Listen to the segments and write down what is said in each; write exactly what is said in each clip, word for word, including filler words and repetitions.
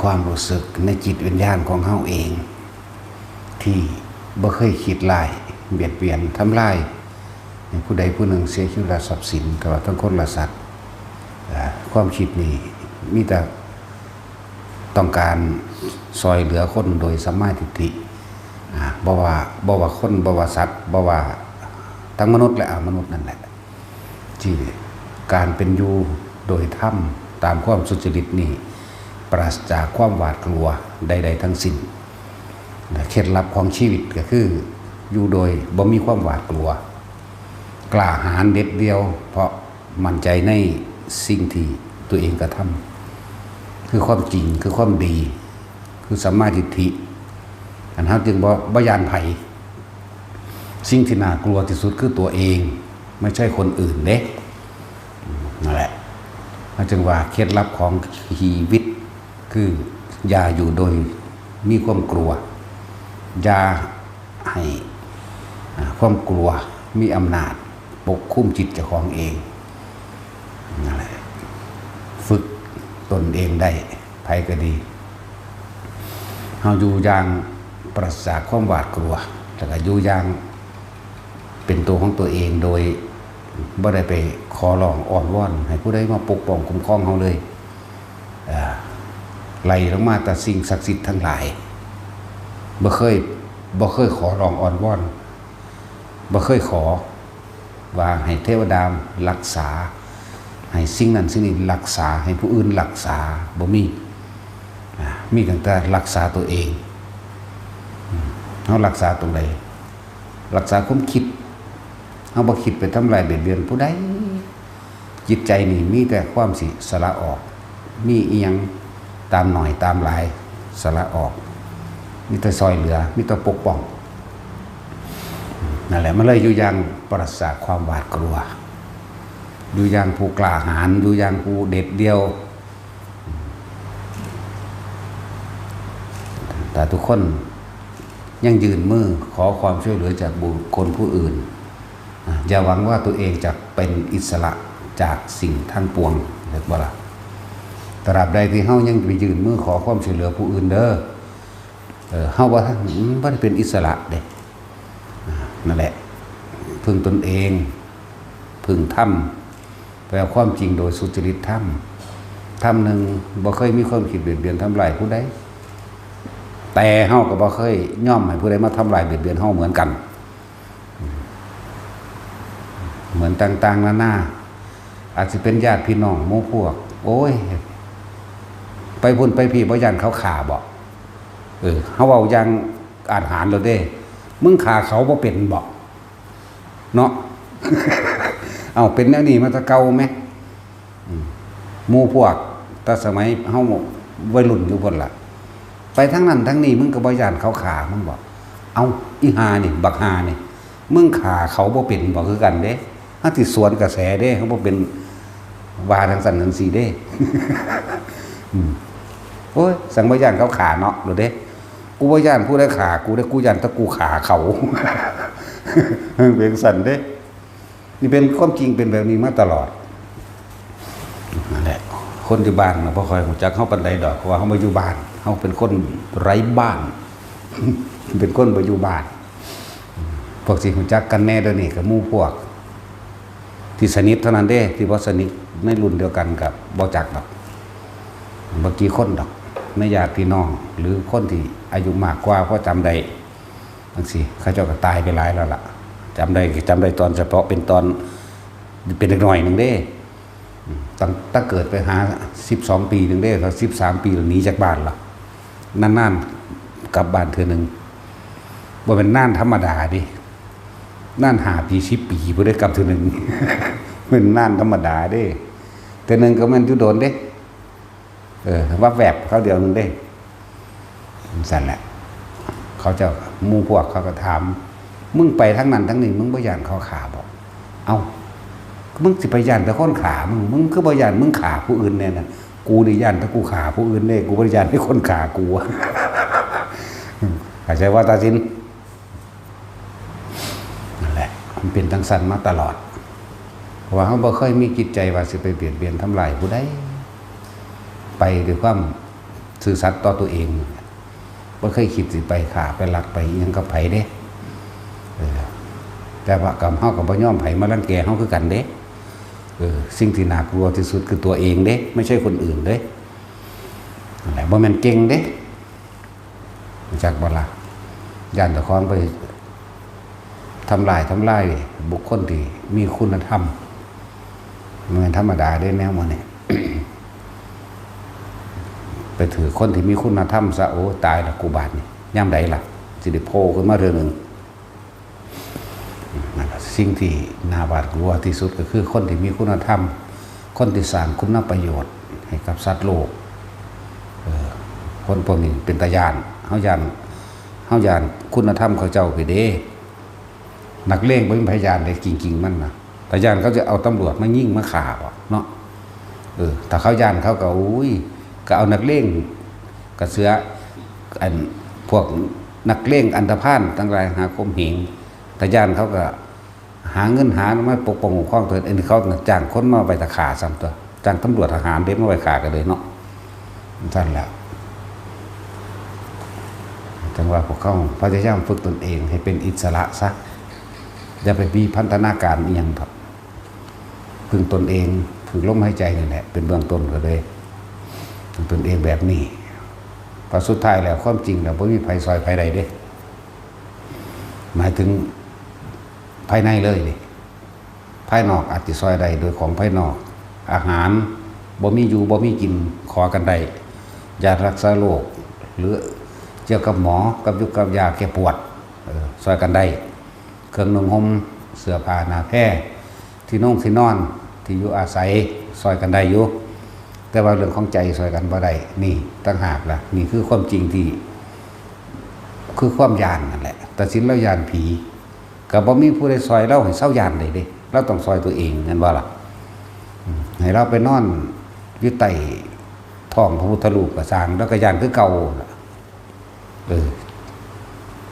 ความรู้สึกในจิตวิญญาณของเฮาเอง ที่บ่เคยคิดร้ายเบียดเบียนทำลายให้ผู้ใดผู้หนึ่งเสียชีวิตและทรัพย์สินตลอดทั้งคนและสัตว์ อ่า ความคิดนี้มีแต่ต้องการซอยเหลือคนโดยสัมมาทิฏฐิ อ่า บ่ว่า บ่ว่าคน บ่ว่าสัตว์ บ่ว่าทั้งมนุษย์และอมนุษย์นั่นแหละ ที่การเป็นอยู่โดยธรรมตามความสุจริตนี้ ปราศจากความหวาดกลัวใดๆทั้งสิ้น และเคล็ดลับของชีวิตก็คืออยู่โดยบ่มีความหวาดกลัว กล้าหาญเด็ดเดี่ยว เพราะมั่นใจในสิ่งที่ตัวเองกระทำ คือความจริง คือความดี คือสัมมาทิฏฐิ อันเฮาจึงบ่ บ่ย้านไผ สิ่งที่น่ากลัวที่สุดคือตัวเอง ไม่ใช่คนอื่นเด้ นั่นแหละ เฮาจึงว่าเคล็ดลับของชีวิต คืออย่าอยู่โดยมีความกลัว อย่าให้ อ่า ความกลัวมีอำนาจปกคุมจิตเจ้าของเอง นั่นแหละ ฝึกตนเองได้ ไผก็ดี เฮาอยู่อย่างปราศจากความหวาดกลัว แล้วก็อยู่อย่างเป็นตัวของตัวเอง โดยบ่ได้ไปขอร้องอ้อนวอนให้ผู้ใดมาปกป้องคุ้มครองเฮาเลย อ่า ไล่ลงมาแต่สิ่งศักดิ์สิทธิ์ทั้งหลาย บ่เคย บ่เคยขอร้องอ้อนวอน บ่เคยขอว่าให้เทวดารักษา ให้สิ่งนั้นสิ่งนี้รักษา ให้ผู้อื่นรักษา บ่มี อ่า มีตั้งแต่รักษาตัวเอง อืม เฮารักษาตรงใด รักษาความคิด เฮาบ่คิดไปทำลายเบียดเบียนผู้ใด จิตใจนี่มีแต่ความสิสละออก มีอิหยังตามหน่อยตามหลายสละออก มีแต่ซอยเหลือ มีแต่ปกป้อง นั่นแหละ มันเลยอยู่อย่างปราศจากความหวาดกลัว อยู่อย่างผู้กล้าหาญ อยู่อย่างผู้เด็ดเดี่ยว แต่ทุกคนยังยื่นมือขอความช่วยเหลือจากบุคคลผู้อื่น อ่ะ อย่าหวังว่าตัวเองจะเป็นอิสระจากสิ่งทั้งปวง เห็นบ่ล่ะ ตราบใดที่เฮายังไปยื่นมือขอความช่วยเหลือผู้อื่นเด้อ เออ เฮาบ่ทัน มันบ่ได้เป็นอิสระเด้ อ่ะ นั่นแหละ พึ่งตนเอง พึ่งธรรม แปลความจริงโดยสุจริตธรรม ธรรมหนึ่งบ่เคยมีความคิดเบียดเบียนทำลายผู้ใด แต่เฮาก็บ่เคยยอมให้ผู้ใดมาทำลายเบียดเบียนเฮาเหมือนกัน เหมือนต่างๆนานา อาจสิเป็นญาติพี่น้องหมู่พวก โอ้ย ไปพุ้นไปพี้บ่ย้านเขาฆ่าบ่ เออ เฮาเว้าอย่างอาจหาญโลดเด้ มึงฆ่าเขาบ่เป็นบ่ เนาะ เอ้า เป็นแนวนี้มาแต่เก่าแหม อืม หมู่พวกแต่สมัยเฮาวัยรุ่นอยู่พุ้นล่ะ ไปทางนั้นทางนี้มึงก็บ่ย้านเขาฆ่ามึงบ่ เอ้า อีห่านี่ บักห่านี่ มึงฆ่าเขาบ่เป็นบ่ คือกันเด้ เฮาสิสวนกระแสเด้ เฮาบ่เป็นว่าจั่งซั้นจั่งซี้เด้ อืม โอ้ย สังบ่ย้านเขาฆ่าเนาะ โลดเด้ กูบ่ย้านผู้ใดฆ่ากูเด้ กูย้านแต่กูฆ่าเขา มันเป็นจั่งซั้นเด้ นี่เป็นความจริงเป็นแบบนี้มาตลอด นั่นแหละ คนอยู่บ้านน่ะบ่ค่อยรู้จักเฮาปานใดดอก เพราะว่าเฮาบ่อยู่บ้าน เฮาเป็นคนไร้บ้าน เป็นคนบ่อยู่บ้าน พวกสิรู้จักกันแน่เดี๋ยวนี้ก็หมู่พวก ที่สนิทเท่านั้นเด้ ที่บ่สนิทในรุ่นเดียวกันก็บ่จักดอก บ่กี่คนดอก ในญาติพี่น้อง หรือคนที่อายุมากกว่าพอจำได้ จั่งซี้ เขาเจ้าก็ตายไปหลายแล้วล่ะ จำได้ จำได้ตอนเฉพาะเป็นตอน เป็นเด็กน้อยหนึ่งเด้ อืม ตั้ง ตั้งเกิดไปหาสิบสองปีหนึ่งเด้ สิบสามปีแล้วหนีจากบ้านละ นานๆกลับบ้านเทื่อหนึ่ง บ่แม่นนานธรรมดาเด้ นานห้าปี สิบปีพุ้นเด้กลับเทื่อหนึ่ง เป็นนานธรรมดาเด้ เทื่อหนึ่งก็แม่นอยู่โดนเด้ เออ วับแวบคราวเดียวหนึ่งเด้ จั่งซั้นแหละ เขาเจ้า หมู่พวกเขาก็ถาม มึงไปทางนั้นทางนี้ มึงบ่ย้านเขาฆ่าบ่ เอ้า มึงสิไปย้านแต่คนฆ่ามึง มึงคือบ่ย้านมึงฆ่าผู้อื่นแน่น่ะ กูนี่ย้านแต่กูฆ่าผู้อื่นเด้ กูบ่ได้ย้านแต่คนฆ่ากู เข้าใจบ่ ตาสิน นั่นแหละ มันเป็นจั่งซั้นมาตลอด เพราะว่าเฮาบ่เคยมีจิตใจว่าสิไปเบียดเบียนทำลายผู้ใด ไปด้วยความ ซื่อสัตย์ต่อตัวเอง บ่เคยคิดสิไปฆ่าไปลักไปอิหยังกับไผเด้ เออ แต่ว่ากับเฮาก็บ่ยอมไผมารังแกเฮาคือกันเด้ เออ สิ่งที่น่ากลัวที่สุดคือตัวเองเด้ ไม่ใช่คนอื่นเด้ นั่นแหละ บ่แม่นเก่งเด้ รู้จักบ่ล่ะ ย้านเจ้าของไปทำลาย ทำลายบุคคลที่มีคุณธรรม มันธรรมดาเด้แนวมันเนี่ย ไปถือคนที่มีคุณธรรมซะ โอ้ ตายละกูบาดนี่ ยามใดล่ะ สิได้โผล่ขึ้นมาเทื่อหนึ่ง นั่นล่ะ สิ่งที่น่าหวาดกลัวที่สุดก็คือคนที่มีคุณธรรม คนที่สร้างคุณประโยชน์ให้กับสัตว์โลก เออ คนพวกนี้เป็นตาย้าน เฮาย้าน เฮาย้านคุณธรรมเขาเจ้าไปเด้ นักเลงบ่มีไผย้านเด้ จริงๆ มันนะ ตาย้านเขาจะเอาตำรวจมายิงมาฆ่าบ่เนาะ เออ ถ้าเขาย้านเขาก็ อุ้ย ก็เอานักเลง กระเสือ อัน พวกนักเลงอันธพาลทั้งหลายหาข่มเหง ตาย้านเขาก็หาเงินหามาปกป้องคุ้มครองตัวเอง อันนี้เขาจ้างคนมาไว้ถ้าฆ่าซ้ำตัว จ้างตำรวจทหารเด้มาไว้ฆ่ากันเลยเนาะ ซั่นแหละ จังว่าพวกเขาพยายามฝึกตนเองให้เป็นอิสระซะ อย่าไปมีพันธนาการอิหยังเถาะ พึ่งตนเอง พึ่งลมหายใจนี่แหละ เป็นเบื้องต้นก็เลย พึ่งตนเองแบบนี้ เพราะสุดท้ายแล้วความจริงแล้วบ่มีไผซ่อยไผได้เด้ หมายถึงภายในเลยนี่ ภายนอกอาจสิซ่อยได้โดยของภายนอก อาหาร บ่มีอยู่บ่มีกิน ขอกันได้ ยารักษาโรค หรือเกี่ยวกับหมอ กับยุกกับยาแก้ปวด เออ ซ่อยกันได้ เครื่องนุ่งห่ม เสื้อผ้าหน้าแพร ที่นงที่นอน ที่อยู่อาศัย ซ่อยกันได้อยู่ แต่ว่าเรื่องของใจซ่อยกันบ่ได้ นี่ต่างหากล่ะ นี่คือความจริงที่ คือความย้านนั่นแหละ ตาสินลาวย้านผี ก็บ่มีผู้ใดซ่อยลาวให้เซาย้านได้เด้ ลาวต้องซ่อยตัวเอง แม่นบ่ล่ะ อืม ให้ลาวไปนอนอยู่ใต้ท้องพระพุทธรูปก็ซ่าง ลาวก็ย้านคือเก่าล่ะ เออ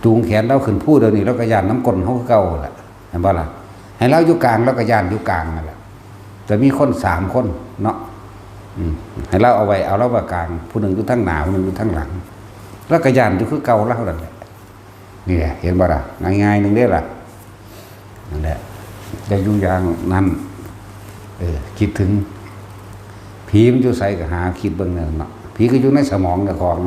จูงแขนลาวขึ้นภูเดี๋ยวนี้ ลาวก็ย้านนำก้นเฮาคือเก่าล่ะ แม่นบ่ล่ะ ให้ลาวอยู่กลาง ลาวก็ย้านอยู่กลางนั่นแหละ แต่มีคนสามคนเนาะ อืม ให้ลาวเอาไว้ เอาลาวไว้กลาง ผู้หนึ่งอยู่ทางหน้า ผู้หนึ่งอยู่ทางหลัง ลาวก็ย้านอยู่คือเก่าลาวนั่นแหละ นี่แหละ เห็นบ่ล่ะ ง่ายๆ หนึ่งเด้ล่ะ นั่นแหละ อย่าอยู่อย่างนั้น เออ คิดถึง ผีมันอยู่ไสก็หาคิดเบิ่งแหน่เนาะ ผีก็อยู่ในสมองเจ้าของ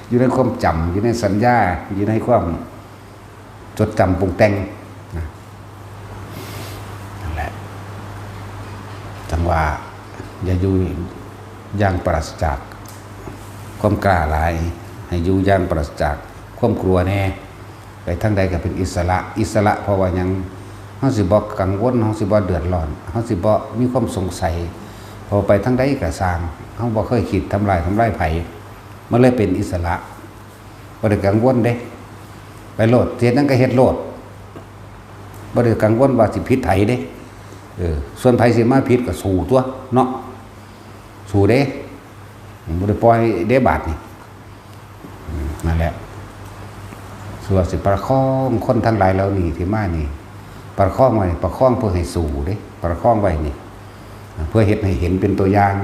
อยู่ในความจำ อยู่ในสัญญา อยู่ในความจดจำปรุงแต่งนะ นั่นแหละ จังว่า อย่าอยู่อย่างปราศจากความกล้าหลาย ให้อยู่อย่างปราศจากความกลัวแน่ ไปทางใดก็เป็นอิสระ อิสระเพราะว่าหยัง เฮาสิบ่กังวล เฮาสิบ่เดือดร้อน เฮาสิบ่มีความสงสัย เพราะไปทางใดก็ซ่าง เฮาบ่เคยคิดทำลาย ทำลายไผ มันเลยเป็นอิสระ บ่ได้กังวลเด้ ไปโลด สิเฮ็ดหยังก็เฮ็ดโลด บ่ได้กังวลว่าสิผิดไผเด้ เออ ส่วนไผสิมาผิดก็สู้ตั๊วเนาะ สู้เด้ บ่ได้ปล่อยเด้บาดนี่ อืม นั่นแหละ ส่วนสิประคองคนทั้งหลายเหล่านี้ที่มานี่ ประคองไว้ ประคองเพื่อให้สู้เด้ ประคองไว้นี่ เพื่อเฮ็ดให้เห็นเป็นตัวอย่าง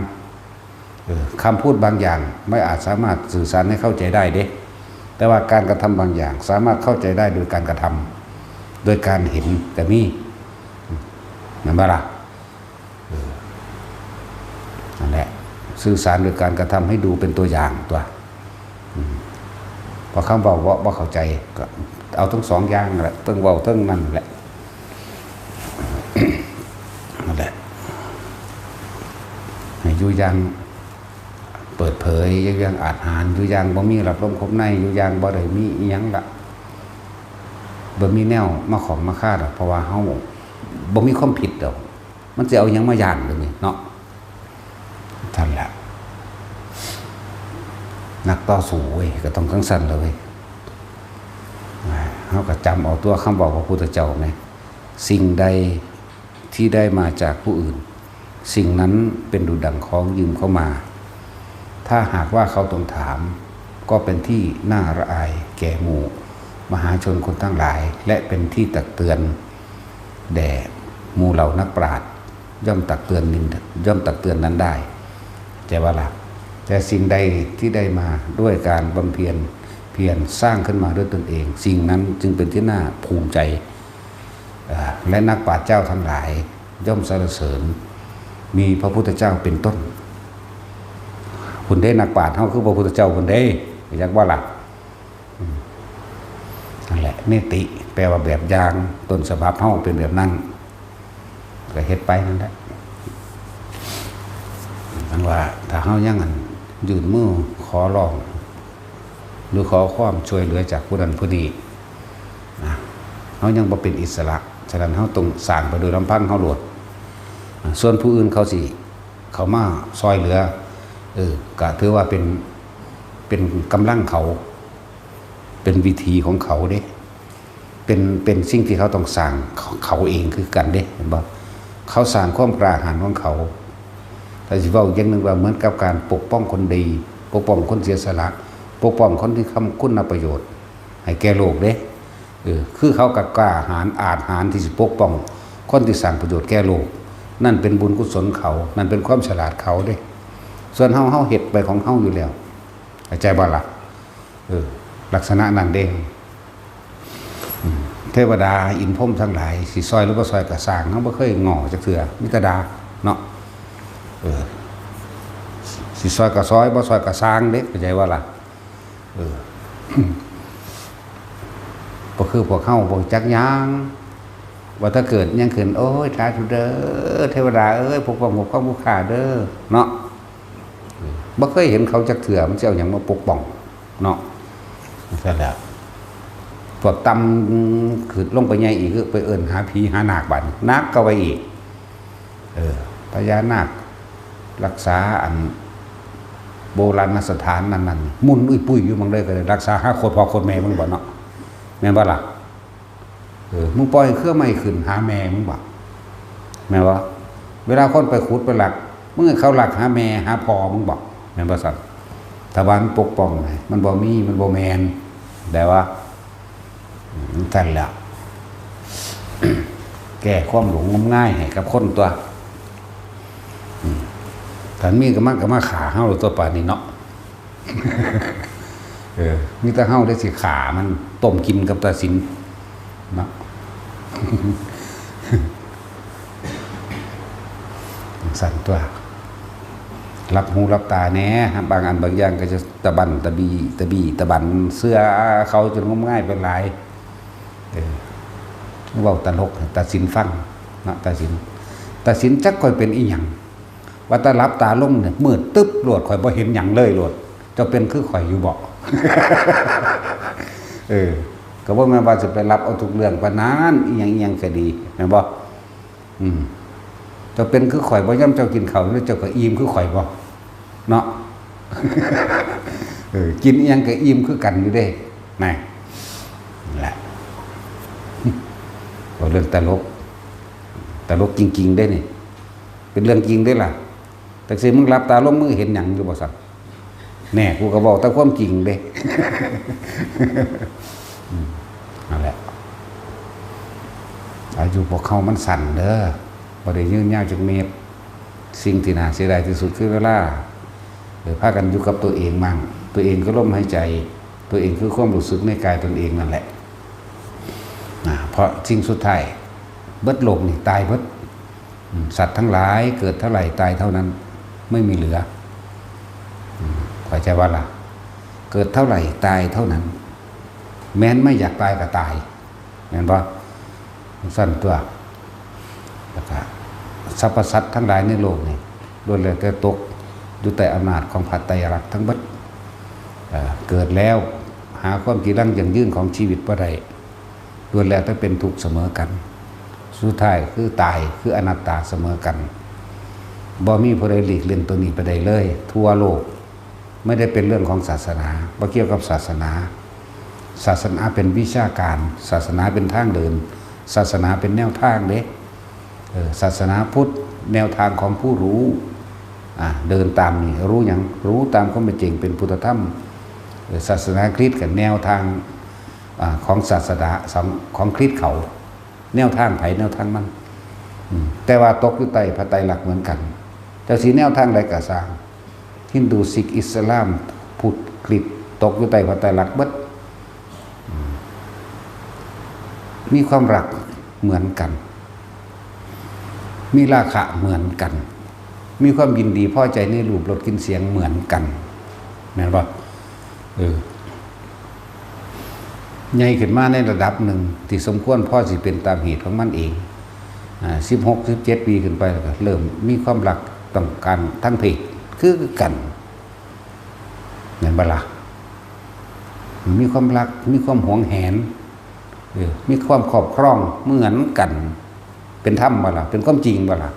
เออ คำพูดบางอย่างไม่อาจสามารถสื่อสารให้เข้าใจได้เด้ แต่ว่าการกระทำบางอย่างสามารถเข้าใจได้โดยการกระทำ โดยการเห็นก็มี แม่นบ่ล่ะ เออ นั่นแหละ สื่อสารโดยการกระทำให้ดูเป็นตัวอย่างตั๊ว อืม พอคำเว้าบ่ บ่เข้าใจ ก็เอาทั้งสองอย่างนั่นแหละ เทิงเว้าเทิงนั่นแหละ นั่นแหละ ให้อยู่อย่างเปิดเผย อยู่อย่างอาจหาญ อยู่อย่างบ่มีหลอดลมคมใน อยู่อย่างบ่ได้มีอิหยังละ บ่มีแนวมาข้องมาคาดอก เพราะว่าเฮาบ่มีความผิดดอก มันสิเอาหยังมาย้านเดี๋ยวนี้เนาะ นั่นแหละ นักต่อสู้เว้ย ก็ต้องจั่งซั้นล่ะเว้ย เฮาก็จำเอาตั๊วคำเว้าพระพุทธเจ้าไง สิ่งใดที่ได้มาจากผู้อื่น สิ่งนั้นเป็นดุจดั่งของยืมเข้ามา ถ้าหากว่าเขาทวงถาม ก็เป็นที่น่าละอายแก่หมู่มหาชนคนทั้งหลาย และเป็นที่ตักเตือนแด่หมู่เหล่านักปราชญ์ ย่อมตักเตือนนิน ย่อมตักเตือนนั้นได้ เข้าใจบ่ล่ะ แต่สิ่งใดที่ได้มาด้วยการบำเพ็ญเพียรสร้างขึ้นมาด้วยตนเอง สิ่งนั้นจึงเป็นที่น่าภูมิใจ เอ่อ และนักปราชญ์เจ้าทั้งหลายย่อมสรรเสริญ มีพระพุทธเจ้าเป็นต้น พุ้นเด้ นักปราชญ์เฮาคือพระพุทธเจ้าพุ้นเด้ อยากว่าล่ะ อืม นั่นแหละ เนติ แปลว่าแบบอย่าง ต้นฉบับเฮาเป็นแบบนั้น ก็เฮ็ดไปนั่นแหละ ทั้งว่าถ้าเฮายังอันยื่นมือขอร้อง หรือขอความช่วยเหลือจากผู้นั้นผู้นี้นะ เฮายังบ่เป็นอิสระ ฉะนั้นเฮาต้องสร้างไปโดยลำพังเฮาโลด ส่วนผู้อื่นเขาสิเข้ามาซอยเหลือ เออ ก็ถือว่าเป็น เป็นกำลังเขา เป็นวิถีของเขาเด้ เป็น เป็นสิ่งที่เขาต้องสร้างเขาเองคือกันเด้ เห็นบ่ เขาสร้างความกล้าหาญของเขา ถ้าสิเว้าอย่างหนึ่งว่าเหมือนกับการปกป้องคนดี ปกป้องคนเสียสละ ปกป้องคนที่ทำคุณประโยชน์ให้แก่โลกเด้ เออ คือเขาก็กล้าหาญอาจหาญที่สิปกป้องคนที่สร้างประโยชน์แก่โลก นั่นเป็นบุญกุศลเขา นั่นเป็นความฉลาดเขาเด้ ส่วนเฮา เฮาเฮ็ดไปของเฮาอยู่แล้ว เข้าใจบ่ล่ะ เออ ลักษณะนั้นเด้ อืม เทวดาอินทร์พรหมทั้งหลาย สิซอยหรือบ่ซอยก็ซ่าง เฮาบ่เคยง้อจักเทื่อ มีแต่ด่าเนาะ เออ สิซอยก็ซอย บ่ซอยก็ซ่างเด้ เข้าใจบ่ล่ะ เออ บ่คือพวกเฮา บ่จักหยัง ว่าถ้าเกิดหยังขึ้น โอ้ย สาธุเด้อ เทวดาเอ้ย ปกป้อง ปกป้องผู้ข้าเด้อ เนาะ เออ บ่เคยเห็นเขาจักเทื่อ มันสิเอาหยังมาปกป้อง เนาะ นั่นแหละ พวกต่ำขึ้นลงไปใหญ่อีก คือไปเอิ้นหาผีหานาคบัดนี้ หนักเข้าไปอีก เออ พญานาครักษาอันโบราณสถานนั่นนั่น มุ่นอุ้ยปุ้ยอยู่หม่องใดก็ได้ รักษาหาโคตรพ่อโคตรแม่มึงบ่เนาะ แม่นบ่ล่ะ เออ มึงปล่อยเครือไม้ขึ้นหาแม่มึงบ่ แม่นบ่ เวลาคนไปขุดไปลัก มึงให้เขาลักหาแม่หาพ่อมึงบ่ แม่นบ่ซั่น ถ้าว่ามันปกป้องไง มันบ่มี มันบ่แม่น แต่ว่า อืม ซั่นแหละ แก้ความหลงงมงายให้กับคนตัว อืม ถ้ามีก็มันก็มาฆ่าเฮาตัวปานนี้เนาะ เออ มีแต่เฮาได้สิฆ่ามัน ต้มกินกับตาสินเนาะ สั่นตัว หลับหูหลับตาแหน่ บางอันบางอย่างก็จะตะบันตะบี ตะบีตะบันเสื้อเขาจนงมงายไปหลาย เออ เว้าตลกให้ตาสินฟังเนาะ ตาสิน ตาสินจักข่อยเป็นอีหยัง ว่าแต่หลับตาลงเนี่ย มืดตึ๊บโลด ข่อยบ่เห็นหยังเลยโลด เจ้าเป็นคือข่อยอยู่บ่ เออ ก็บ่แม่นว่าสิไปหลับเอาทุกเรื่องปานนั้น อีหยังอีหยังก็ดี แม่นบ่ อืม เจ้าเป็นคือข่อยบ่ ยามเจ้ากินข้าวแล้วเจ้าก็อิ่มคือข่อยบ่ เนาะ เออ กินอีหยังก็อิ่มคือกันอยู่เด้ นั่นแหละ เว้าเรื่องตลก ตลกจริงๆเด้นี่ เป็นเรื่องจริงเด้ล่ะ จั่งซี้มึงหลับตาลงมึงเห็นหยังอยู่บ่ซั่น แน่ กูก็เว้าแต่ความจริงเด้ อืม นั่นแหละ อายุพวกเฮามันสั้นเด้อ บ่ได้ยืนยาวจักเม็ด สิ่งที่น่าเสียดายที่สุดคือเวลา เออ พากันอยู่กับตัวเองมั่ง ตัวเองคือลมหายใจ ตัวเองคือความรู้สึกในกายตนเองนั่นแหละ นะ เพราะสิ่งสุดท้าย เบิดโลกนี่ตายเบิด อืม สัตว์ทั้งหลายเกิดเท่าไหร่ตายเท่านั้น ไม่มีเหลือ อืม เข้าใจว่าล่ะ เกิดเท่าไหร่ตายเท่านั้น แม้นไม่อยากตายก็ตาย แม่นบ่ ซั่นตัว แล้วก็สรรพสัตว์ทั้งหลายในโลกนี่ ล้วนแล้วแต่ตกอยู่ใต้อำนาจของพระไตรลักษณ์ทั้งเบิด เอ่อ เกิดแล้วหาความจีรังยั่งยืนของชีวิตบ่ได้ ล้วนแล้วแต่เป็นทุกข์เสมอกัน สุดท้ายคือตาย คืออนัตตาเสมอกัน บ่มีผู้ใดหลีกเล่นตัวนี้ไปได้เลย ทั่วโลก ไม่ได้เป็นเรื่องของศาสนา บ่เกี่ยวกับศาสนา ศาสนาเป็นวิชาการ ศาสนาเป็นทางเดิน ศาสนาเป็นแนวทางเด้ เออ ศาสนาพุทธแนวทางของผู้รู้ อ่า เดินตามนี่ รู้หยัง รู้ตามความเป็นจริงเป็นพุทธธรรม เออ ศาสนาคริสต์ก็แนวทาง อ่า ของศาสนา ของ ของคริสต์เขา แนวทางไผแนวทางมัน อืม แต่ว่าตกอยู่ใต้พระไตรลักษณ์เหมือนกัน เจ้าสิแนวทางใดก็ซ่าง ฮินดู ซิก อิสลาม พุทธ คริสต์ ตกอยู่ใต้พระไตรลักษณ์เบิด มีความรักเหมือนกัน มีราคะเหมือนกัน มีความยินดีพอใจในรูปรสกลิ่นเสียงเหมือนกัน แม่นบ่ เออ ใหญ่ขึ้นมาในระดับหนึ่งที่สมควรพอสิเป็นตามเหตุของมันเอง อ่า สิบหก สิบเจ็ด ปีขึ้นไปแล้วก็เริ่มมีความรักต้องการทางเพศคือกัน แม่นบ่ล่ะ มีความรัก มีความหวงแหน เออ มีความครอบครองเหมือนกัน เป็นธรรมบ่ล่ะ เป็นความจริงบ่ล่ะ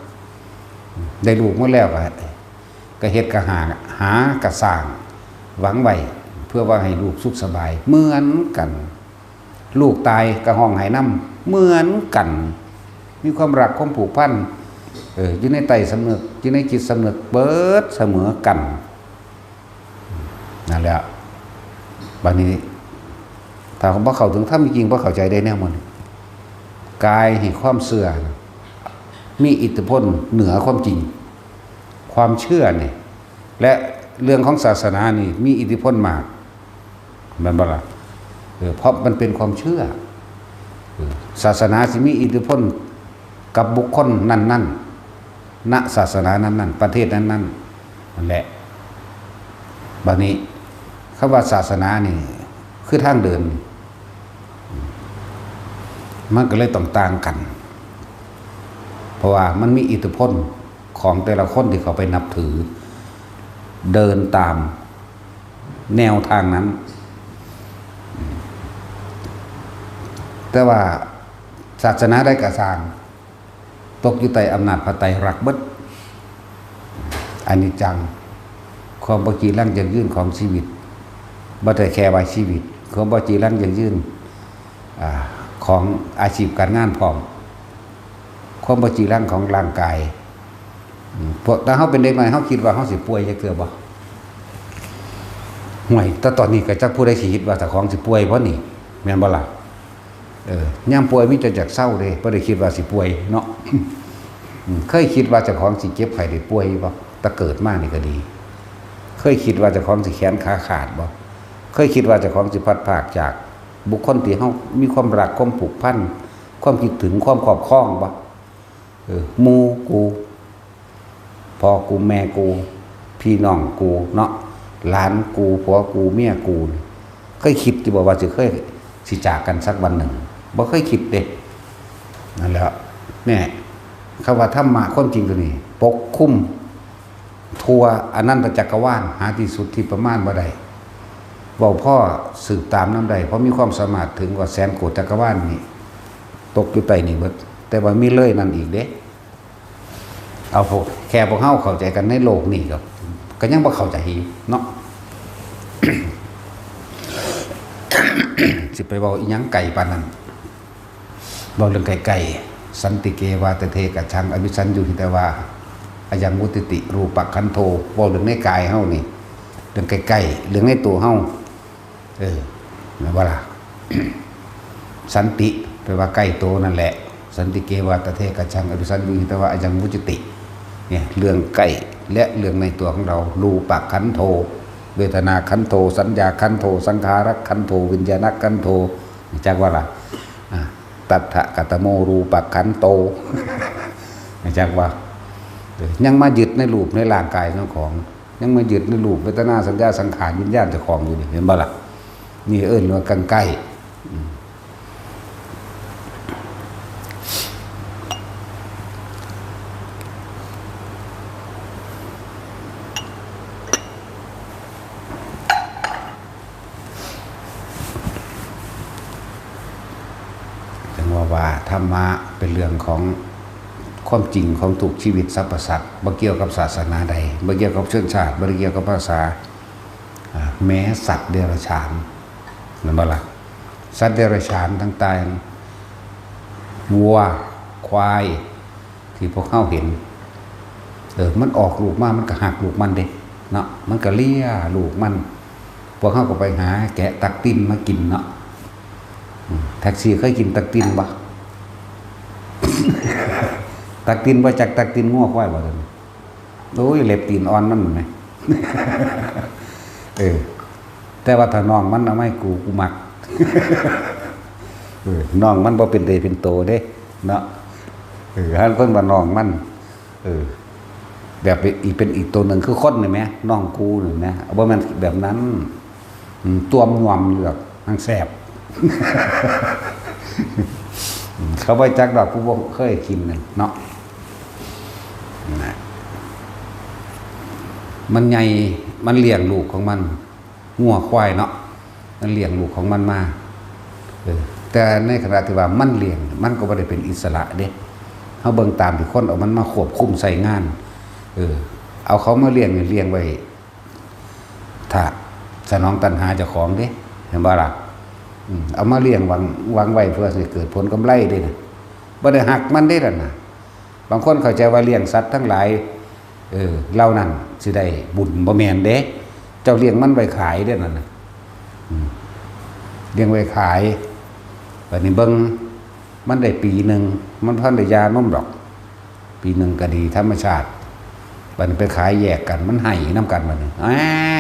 ได้ลูกมาแล้วก็ ก็เฮ็ดก็หา หาก็สร้าง หวังไว้ เพื่อว่าให้ลูกสุขสบาย เหมือนกัน ลูกตายก็ฮ้องไห้นำ เหมือนกัน มีความรักความผูกพัน เออ อยู่ในใต้สำนึก อยู่ในจิตสำนึก เบิดเสมอกัน นั่นแหละ บัดนี้ ถ้าบ่เข้าถึงธรรมจริง บ่เข้าใจได้แนวมัน กายให้ความเชื่อ มีอิทธิพลเหนือความจริง ความเชื่อนี่ และเรื่องของศาสนานี่ มีอิทธิพลมาก แม่นบ่ล่ะ เออ เพราะมันเป็นความเชื่อ เออ ศาสนาสิมีอิทธิพลกับบุคคลนั้นๆ ณ ศาสนานั้นๆ ประเทศนั้นๆ นั่นแหละ บัดนี้ คำว่าศาสนานี่ คือทางเดิน มันก็เลยต้องต่างกัน เพราะว่ามันมีอิทธิพลของแต่ละคนที่เขาไปนับถือ เดินตามแนวทางนั้น แต่ว่าศาสนาใดก็ซ่าง ตกอยู่ใต้อำนาจพระไตรลักษณ์เบิด อนิจจัง ความบ่จีรังยั่งยืนของชีวิต บ่ได้แค่ว่าชีวิต ความบ่จีรังยั่งยืน อ่า ของอาชีพการงานพร้อม ความบ่จีรังของร่างกาย อืม พวก แต่เฮาเป็นเด็กน้อย เฮาคิดว่าเฮาสิป่วยจักเทื่อบ่ ห่วย แต่ตอนนี้ก็จักผู้ใดสิคิดว่าเจ้าของสิป่วยบ่นี่ แม่นบ่ล่ะ เออ ยามป่วยมีแต่อยากเซาเด้ บ่ได้คิดว่าสิป่วยเนาะ อืม เคยคิดว่าเจ้าของสิเจ็บไข้ได้ป่วยบ่ แต่เกิดมานี่ก็ดี เคยคิดว่าเจ้าของสิแขนขาขาดบ่ เคยคิดว่าเจ้าของสิพลัดพรากจากบุคคลที่เฮามีความรัก ความผูกพัน ความคิดถึง ความครอบครองบ่ เออ หมู่กู พ่อกู แม่กู พี่น้องกูเนาะ หลานกู ผัวกู เมียกู เคยคิดอยู่บ่ว่าสิเคยสิจากกันสักวันหนึ่ง บ่เคยคิดเด้ นั่นแหละ เนี่ย คำว่าธรรมะความจริงตัวนี้ ปกคลุมทั่วอนันตจักรวาล หาที่สุดที่ประมาณบ่ได้ เว้าพอสืบตามนำได้ เพราะมีความสามารถถึงกว่าแสนโกฏจักรวาลนี่ ตกอยู่ใต้นี่เบิด แต่ว่ามีเลยนั่นอีกเด้ เอาพวก แค่พวกเฮาเข้าใจกันในโลกนี่ก็ ก็ยังบ่เข้าใจอีกเนาะ สิไปเว้าอีหยังไกลปานนั้น เว้าเรื่องใกล้ๆ สันติเกวาตะเทกะชัง อวิชชัญญูหิตวา อะยังวุจจติ รูปะขันโธ เว้าเรื่องในกายเฮานี่ เรื่องใกล้ๆ เรื่องในตัวเฮา เออ แม่นบ่ล่ะ สันติ แปลว่าใกล้ตัวนั่นแหละ สันติเกวาตะเทกะชัง อวิชชัญญูหิตวา อะยังวุจจติ เนี่ย เรื่องใกล้และเรื่องในตัวของเรา รูปะขันโธ เวทนาขันโธ สัญญาขันโธ สังขารขันโธ วิญญาณขันโธ จักว่าล่ะ อ่า ตัทธะกะตะโม รูปะขันโต จักว่า เออ ยังมายึดในรูปในร่างกายของ ยังมายึดในรูป เวทนา สัญญา สังขาร วิญญาณเจ้าของอยู่นี่ เห็นบ่ล่ะ นี่เอิ้นว่ากังใกล้ อืม จั่งว่าว่าธรรมะเป็นเรื่องของความจริงของทุกชีวิตสรรพสัตว์ บ่เกี่ยวกับศาสนาใด บ่เกี่ยวกับชนชาติ บ่ได้เกี่ยวกับภาษา อ่า แม้สัตว์เดรัจฉาน แม่นบ่ล่ะ สัตว์เดรัจฉานต่างๆ วัว ควาย ที่พวกเฮาเห็น เออ มันออกลูกมา มันก็ฮักลูกมันเด้ เนาะ มันก็เลียลูกมัน พวกเฮาก็ไปหาแกะตักตินมากินเนาะ อืม แท็กซี่เคยกินตักตินบ่ ตักตินบ่จัก ตักตินงัวควายบ่ โอ้ย เล็บตีนอ่อนมันแหม เออ แต่ว่าถ้าน้องมันเอามาให้กู กูมัก เออ น้องมันบ่เป็นใดเป็นโตเด้ เนาะ เออ หั้นคนว่าน้องมัน เออ แบบเป็นอีก เป็นอีกตัวหนึ่งคือคนนี่แหม น้องกูนี่แหม บ่แม่นแบบนั้น อืม ตวมยอมอยู่ดอก มันแซ่บ อืม เขาบ่จักดอก ผู้บ่เคยกินนั่นเนาะ นะ มันใหญ่ มันเลี้ยงลูกของมัน งัวควายเนาะ มันเลี้ยงลูกของมันมา เออ แต่ในขณะที่ว่ามันเลี้ยง มันก็บ่ได้เป็นอิสระเด้ เฮาเบิ่งตามที่คนเอามันมาควบคุมใช้งาน เออ เอาเขามาเลี้ยงนี่เลี้ยงไว้ ถ้าสนองตัณหาเจ้าของเด้ เห็นบ่ล่ะ อืม เอามาเลี้ยงหวัง หวังไว้เพื่อสิเกิดผลกำไรเด้นะ บ่ได้ฮักมันเด้ล่ะนะ บางคนเข้าใจว่าเลี้ยงสัตว์ทั้งหลาย เออ เหล่านั้นสิได้บุญ บ่แม่นเด้ เจ้าเลี้ยงมันไว้ขายเด้นั่นน่ะ อืม เลี้ยงไว้ขาย บัดนี้เบิ่ง มันได้ปีหนึ่ง มันพันได้ยานมดอก ปีหนึ่งก็ดีธรรมชาติ บัดนี้ไปขายแยกกัน มันไห้นำกันบัดนี้ แอ้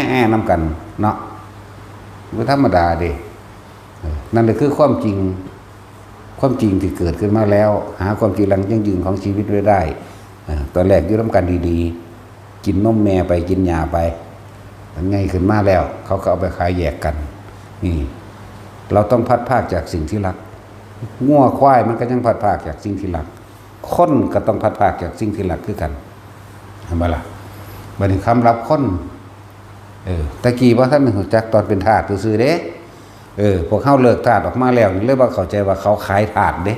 แอ้นำกันเนาะ บ่ธรรมดาเด้ เออ นั่นแหละคือความจริง ความจริงที่เกิดขึ้นมาแล้ว หาความจริงหลังยั่งยืนของชีวิตไว้ได้ เออ ตอนแรกอยู่นำกันดีๆ กินนมแม่ไป กินหญ้าไป มันใหญ่ขึ้นมาแล้ว เขาก็เอาไปขายแยกกัน นี่ เราต้องพลัดพรากจากสิ่งที่รัก งัวควายมันก็ยังพลัดพรากจากสิ่งที่รัก คนก็ต้องพลัดพรากจากสิ่งที่รักคือกัน เห็นบ่ล่ะ บัดนี้คำรับคน เออ แต่กี้บ่ทันได้รู้จักตอนเป็นทาสซื่อๆเด้ เออ พวกเฮาเลิกทาสออกมาแล้วนี่เลยบ่เข้าใจว่าเขาขายทาสเด้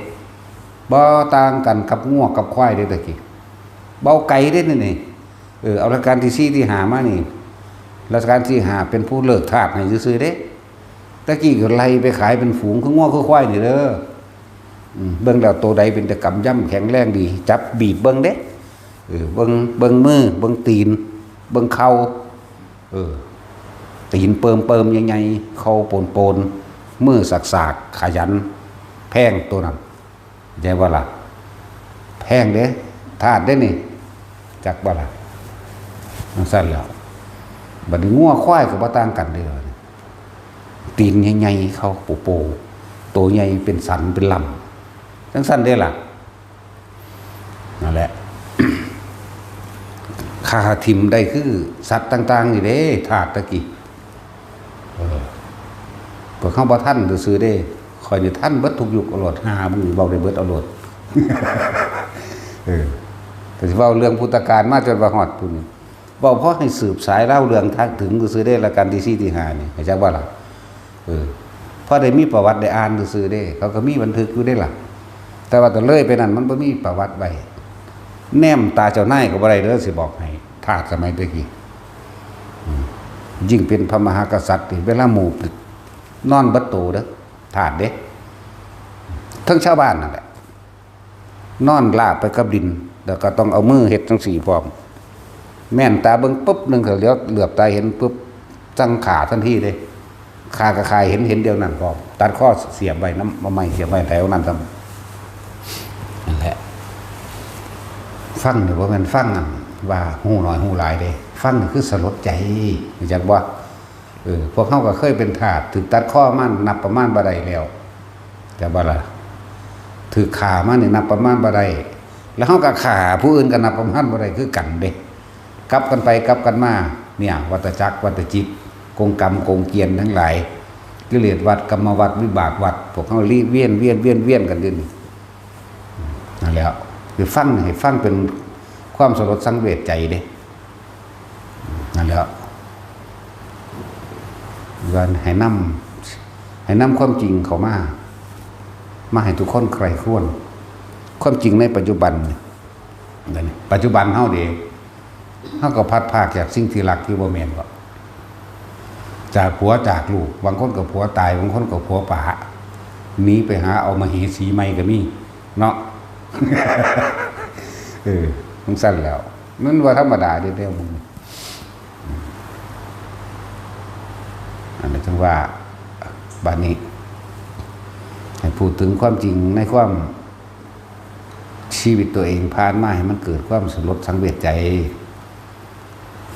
บ่ต่างกันกับงัวกับควายเด้แต่กี้ เบาไกลเด้นี่นี่ เออ เอารัชกาลที่สี่ที่ห้ามานี่ รัชกาลที่ห้าเป็นผู้เลิกทาสให้ซื่อๆเด้ แต่กี้ก็ไล่ไปขายเป็นฝูงคืองัวคือควายนี่เด้อ อืม เบิ่งแล้วโตใดเป็นตะกำยำแข็งแรงดี จับบีบเบิ่งเด้ เออ เบิ่ง เบิ่งมือ เบิ่งตีน เบิ่งเข่า เออ ตีนเปิมๆใหญ่ๆ เข่าโปนๆ มือสากๆ ขยัน แพงตัวนั้น เข้าใจบ่ล่ะ แพงเด้ ทาสเด้นี่ จักบ่ล่ะ จั่งซั้นแหล้ว บัดนี้งัวควายก็บ่ต่างกันเด้ ตีนใหญ่ๆ เขาโปๆ โตใหญ่เป็นสันเป็นลำ จั่งซั้นเด้ล่ะ นั่นแหละ ฆ่าถิ่มได้คือสัตว์ต่างๆนี่เด้ ทาสตะกี้ เออ พวกเฮาบ่ทันซื่อๆเด้ ข้อยนี่ทันเบิดทุกยุคเอาโลด หามึงนี่เว้าได้เบิดเอาโลด เออ ก็สิเว้าเรื่องพุทธกาลมาจนว่าฮอดพุ้น เว้าพอให้สืบสายเล่าเรื่องทางถึงซื่อๆเด้ รัชกาลที่สี่ที่ห้านี่ เข้าใจบ่ล่ะ เออ พอได้มีประวัติได้อ่านซื่อๆเด้ เขาก็มีบันทึกอยู่เด้ล่ะ แต่ว่าแต่เลยไปนั้นมันบ่มีประวัติไว้ แนมตาเจ้านายก็บ่ได้เด้อ สิบอกให้ ทาสสมัยแต่กี้ อืม ยิ่งเป็นพระมหากษัตริย์นี่ เวลาหมู่นอนเบิดโตเด้อ ทาสเด้ ทั้งชาวบ้านนั่นแหละ นอนราบไปกับดิน แล้วก็ต้องเอามือเฮ็ดจั่งซี้พร้อม แม่นตาเบิ่งปุ๊บหนึ่งก็เหลียวเหลือบตาเห็นปุ๊บ สั่งฆ่าทันทีเด้ ฆ่าก็ฆ่าเห็น เห็นเดียวนั้นพร้อม ตัดคอเสียบไว้นำ เอาไม้เสียบไว้แถวนั้นซ้ำ นั่นแหละ ฟังนี่บ่แม่นฟังอันว่าฮู้น้อยฮู้หลายเด้ ฟังนี่คือสลดใจ รู้จักบ่ เออ พวกเฮาก็เคยเป็นทาส ถูกตัดคอมานับประมาณบ่ได้แล้ว แต่ว่าล่ะ ถูกฆ่ามานี่นับประมาณบ่ได้ แล้วเฮาก็ฆ่าผู้อื่นก็นับประมาณบ่ได้คือกันเด้ กลับกันไปกลับกันมา เนี่ย วัฏจักรวัฏจิต กงกรรมกงเกวียนทั้งหลาย กิเลสวัฏ กรรมวัฏ วิบากวัฏ พวกเฮาลีเวียน เวียน เวียน เวียนกันอยู่นี่ นั่นแหละ ไปฟัง ให้ฟังเป็นความสลดสังเวชใจเด้ นั่นแหละ ว่าให้นำ ให้นำความจริงเข้ามา มาให้ทุกคนใคร่ครวญ ความจริงในปัจจุบันนี่ ปัจจุบันเฮาเด้ เฮาก็พลัดพรากจากสิ่งที่รักอยู่บ่แม่นบ่ จากผัวจากลูก บางคนก็ผัวตาย บางคนก็ผัวป๋า หนีไปหาเอามเหสีใหม่ก็มี เนาะ เออ จั่งซั้นแหล้ว มันว่าธรรมดาเด้ แนวหมู่ อันนี้ถึงว่า บัดนี้ ให้พูดถึงความจริงในความ ชีวิตตัวเองผ่านมาให้มันเกิดความสลดสังเวชใจ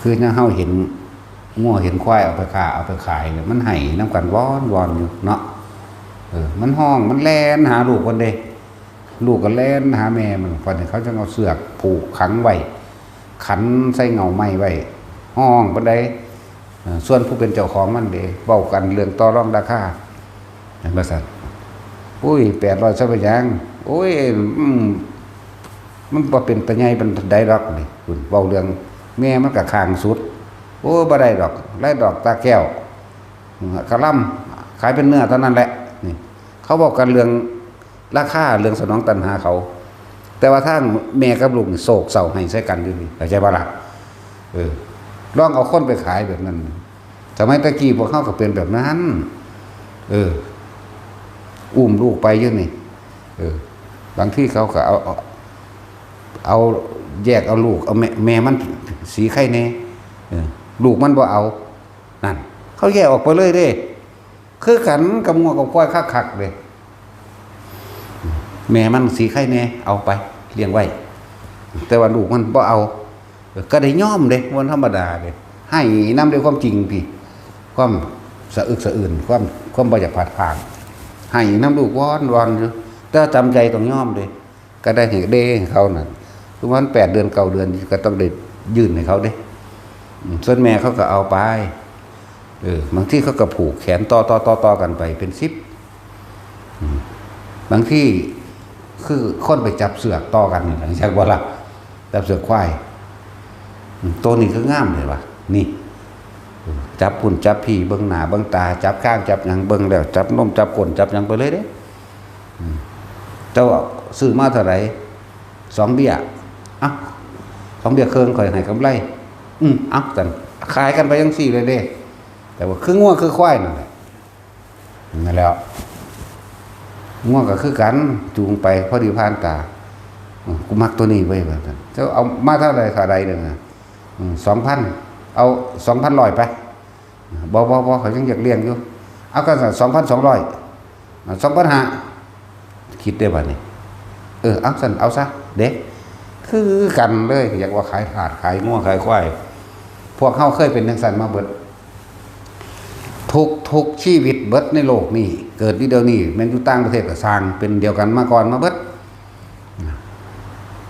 คือจั่งเฮาเห็นงัวเห็นควายเอาไปฆ่าเอาไปขายเนี่ย มันไห้นำกันวอนๆอยู่เนาะ เออ มันฮ้อง มันแล่นหาลูกมันเด้ ลูกก็แล่นหาแม่มัน บัดนี้เขาจั่งเอาเชือกผูกขังไว้ ขันใส่เง่าไม้ไว้ ฮ้องปานใด เอ่อ ส่วนผู้เป็นเจ้าของมันเด้ เว้ากันเรื่องต่อรองราคา เห็นบ่ซั่น โอ้ย แปดร้อย ซะเป็นหยัง โอ้ย อืม มันบ่เป็นตาใหญ่ปานใดดอกนี่ เว้าเรื่องแม่มันก็ข้างสุด โอ้ย บ่ได้ดอก ได้ดอกตาแก้ว กะหล่ำ ขายเป็นเนื้อเท่านั้นแหละ นี่ เขาเว้ากันเรื่องราคา เรื่องสนองตัณหาเขา แต่ว่าทางแม่กับลูกนี่โศกเศร้าไห้ใส่กันอยู่นี่ เข้าใจบ่ล่ะ เออ ลองเอาคนไปขายแบบนั้น สมัยตะกี้พวกเฮาก็เป็นแบบนั้น เออ อุ้มลูกไปอยู่นี่ เออ บางทีเขาก็เอา เอา เอาแยกเอาลูก เอาแม่ แม่มันสีไข่แน่ เออ ลูกมันบ่เอา นั่น เขาแยกออกไปเลยเด้ คือกันกับงัวกับควายคักๆเด้ แม่มันสีไข่แน่ เอาไปเลี้ยงไว้ แต่ว่าลูกมันบ่เอา ก็ได้ยอมเด้ บ่ธรรมดาเด้ ไห้นำด้วยความจริงพี่ ความสะอึกสะอื้น ความ ความบ่อยากพลาดพลาด ไห้นำลูกวอนๆอยู่ แต่จำใจต้องยอมเด้ ก็ได้ให้เด้ให้เขานั่น คือมันแปดเดือนเก้าเดือนก็ต้องได้ยื่นให้เขาเด้ อืม ส่วนแม่เขาก็เอาไป เออ บางทีเขาก็ผูกแขนต่อๆๆๆกันไปเป็นสิบ อืม บางทีคือคนไปจับเสือกต่อกันนี่แหละ จักบ่ล่ะ จับเสือกควาย อืม ตัวนี้คืองามเลยว่ะ นี่ จับพุ้นจับพี้ เบิ่งหน้าเบิ่งตา จับคางจับหยัง เบิ่งแล้วจับนมจับก้นจับหยังไปเลยเด้ อืม เจ้าซื้อมาเท่าไหร่ สองเบี้ย อ่ะ สองเบี้ยครึ่ง ข้อยให้กำไร อืม เอาซั่น ขายกันไปจั่งซี้เลยเด้ แต่ว่าคืองัวคือควายนั่นแหละ นั่นแหล้ว งัวก็คือกัน จูงไปพอดีผ่านตา อืม กูมักตัวนี้เว้ย ว่าซั่น เจ้าเอามาเท่าไหร่ เท่าใดหนึ่งอะ อืม สองพัน เอา สองพันร้อยไป บ่ บ่ บ่ ข้อยยังอยากเลี้ยงอยู่ เอาก็ซั่น สองพันสองร้อย อ่ะ สองพันห้า คิดได้บัดนี้ เออ เอาซั่น เอาซะ เด้ คือกันเลย อยากว่าขายทาส ขายงัว ขายควาย พวกเฮาเคยเป็นจั่งซั่นมาเบิด ทุก ทุกชีวิตเบิดในโลกนี้ เกิดอยู่เดี๋ยวนี้ แม่นอยู่ต่างประเทศก็ซ่าง เป็นเดียวกันมาก่อนมาเบิด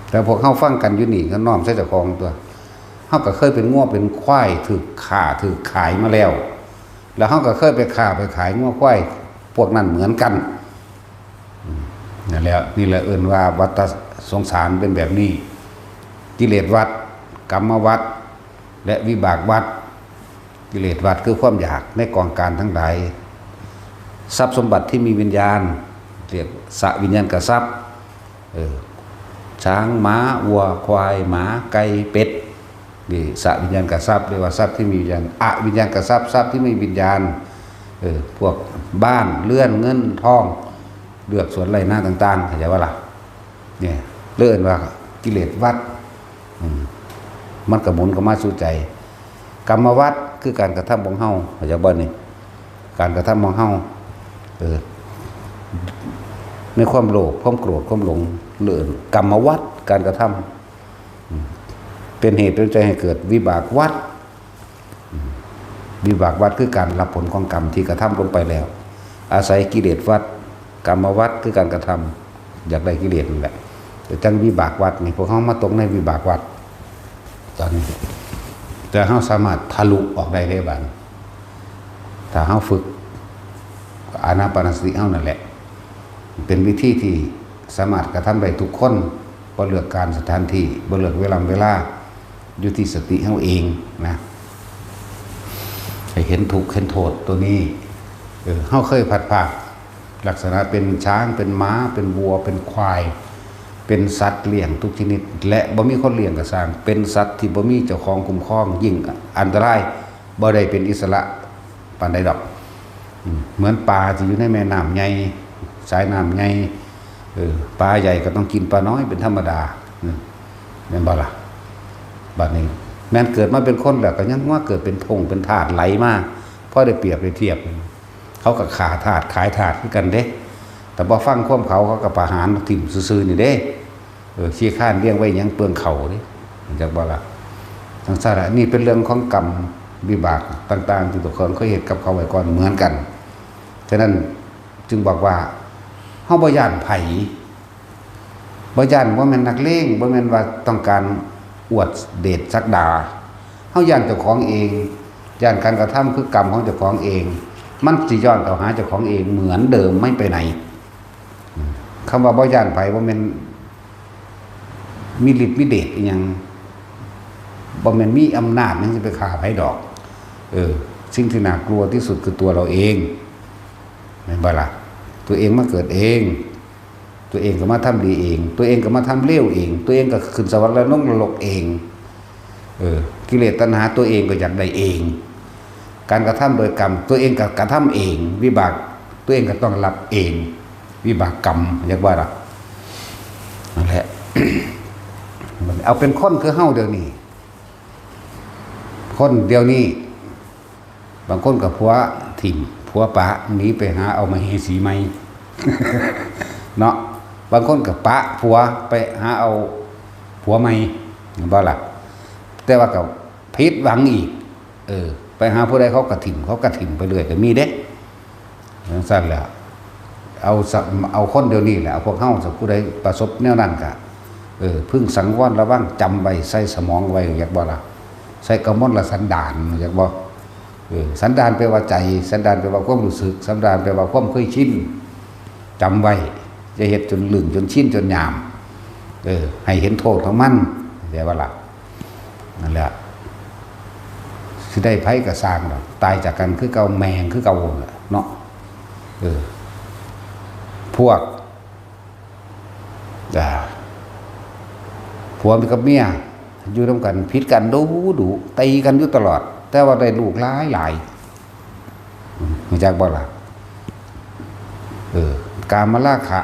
แต่พวกเฮาฟังกันอยู่นี่ก็น้อมใส่เจ้าของตัว เฮาก็เคยเป็นงัวเป็นควาย ถูกฆ่าถูกขายมาแล้ว แล้วเฮาก็เคยไปฆ่าไปขายงัวควายพวกนั้นเหมือนกัน อืม นั่นแหละ นี่แหละเอิ้นว่าวัฏสงสารเป็นแบบนี้ กิเลสวัฏ กรรมวัฏ และวิบากวัฏ กิเลสวัฏคือความอยากในกองการทั้งหลาย ทรัพย์สมบัติที่มีวิญญาณ เรียกสวิญญาณกทรัพย์ เออ ช้าง ม้า วัว ควาย หมา ไก่ เป็ด นี่สวิญญาณกทรัพย์ เรียกว่าทรัพย์ที่มีวิญญาณ อวิญญาณกทรัพย์ ทรัพย์ที่ไม่มีวิญญาณ เออ พวกบ้าน เรือน เงิน ทอง เฮือนสวนไร่นาต่างๆ เข้าใจบ่ล่ะ เนี่ย เรียกว่ากิเลสวัฏ อืม มันก็หมุนเข้ามาสู่ใจ กรรมวัฏคือการกระทำของเฮา เข้าใจบ่นี่ การกระทำของเฮา เออ ในความโลภ ความโกรธ ความหลง เรียกกรรมวัฏ การกระทำ อืม เป็นเหตุเป็นปัจจัยให้เกิดวิบากวัฏ อืม วิบากวัฏคือการรับผลของกรรมที่กระทำลงไปแล้ว อาศัยกิเลสวัฏ กรรมวัฏคือการกระทำ อยากได้กิเลสนั่นแหละ แต่จั่งวิบากวัฏนี่ พวกเฮามาตกในวิบากวัฏ ตอนนี้ แต่เฮาสามารถทะลุออกได้เด้บัดนี้ ถ้าเฮาฝึกอานาปานสติเฮานั่นแหละ เป็นวิธีที่สามารถกระทำได้ทุกคน บ่เลือกการสถานที่ บ่เลือกเวลา เวลา อยู่ที่สติเฮาเองนะ ให้เห็นทุกข์เห็นโทษตัวนี้ เออ เฮาเคยพลัดพราก ลักษณะเป็นช้าง เป็นม้า เป็นวัว เป็นควาย เป็นสัตว์เลี้ยงทุกชนิด และบ่มีคนเลี้ยงก็ซ่าง เป็นสัตว์ที่บ่มีเจ้าของคุ้มครอง ยิ่งอันตราย บ่ได้เป็นอิสระปานใดดอก อืม เหมือนปลาที่อยู่ในแม่น้ำใหญ่ สายน้ำใหญ่ เออ ปลาใหญ่ก็ต้องกินปลาน้อยเป็นธรรมดา อืม แม่นบ่ล่ะ บัดนี้ แม่นเกิดมาเป็นคนแล้วก็ยังมาเกิดเป็นท่งเป็นทาสไหลมา พอได้เปรียบได้เทียบ เขาก็ฆ่าทาสขายทาสคือกันเด้ แต่บ่ฟังความเขา เขาก็ประหารถิ่มซื่อๆนี่เด้ เออ ขี้ข้านเลี้ยงไว้หยังเปลืองเขาเด้ จักบ่ล่ะ จั่งซั้นล่ะ นี่เป็นเรื่องของกรรมวิบากต่างๆ ที่ตัวของเคยเฮ็ดกับเขาไว้ก่อนเหมือนกัน ฉะนั้นจึงบอกว่า เฮาบ่ย้านไผ บ่ย้าน บ่แม่นนักเลง บ่แม่นว่าต้องการอวดเดชศักดา เฮาย้านเจ้าของเอง ย้านการกระทำคือกรรมของเจ้าของเอง มันสิย้อนเข้าหาเจ้าของเองเหมือนเดิม ไม่ไปไหน อืม คำว่าบ่ย้านไผ บ่แม่นมีฤทธิ์มีเดชอิหยัง บ่แม่นมีอำนาจหยังสิไปฆ่าไผดอก เออ สิ่งที่น่ากลัวที่สุดคือตัวเราเอง แม่นบ่ล่ะ ตัวเองมาเกิดเอง ตัวเองก็มาทำดีเอง ตัวเองก็มาทำเลวเอง ตัวเองก็ขึ้นสวรรค์และลงนรกเอง เออ กิเลสตัณหาตัวเองก็อยากได้เอง การกระทำโดยกรรม ตัวเองก็กระทำเอง วิบาก ตัวเองก็ต้องรับเอง วิบากกรรม เรียกว่าล่ะ นั่นแหละ เอาเป็นคนคือเฮาเดี๋ยวนี้ คนเดี๋ยวนี้ บางคนก็ผัวถิ่ม ผัวปะ หนีไปหาเอามเหสีใหม่ เนาะ บางคนก็ปะผัวไปหาเอาผัวใหม่ แม่นบ่ล่ะ แต่ว่าก็ผิดหวังอีก เออ ไปหาผู้ใดเขาก็ถิ่ม เขาก็ถิ่มไปเรื่อยก็มีเด้ จั่งซั้นแหละ เอาซะ เอาคนเดี๋ยวนี้แหละ เอาพวกเฮาซะ ผู้ใดประสบแนวนั้นก็ เออ พึงสังวรระวัง จำไว้ ใส่สมองไว้ อยากบ่ล่ะ ใส่กมลสันดาน อยากบ่ เออ สันดานแปลว่าใจ สันดานแปลว่าความรู้สึก สันดานแปลว่าความเคยชิน จำไว้ อย่าเฮ็ดจนลืม จนชิน จนหยาม เออ ให้เห็นโทษของมัน เข้าใจบ่ล่ะ นั่นแหละ สิได้ไผก็ซ่างดอก ตายจากกันคือเก่า แม่งคือเก่าแหละเนาะ เออ พวก อ่า ผัวกับเมีย อยู่นำกัน ผิดกันดุดุ ตีกันอยู่ตลอด แต่ว่าได้ลูกหลายหลาย อืม รู้จักบ่ล่ะ เออ กามราคะ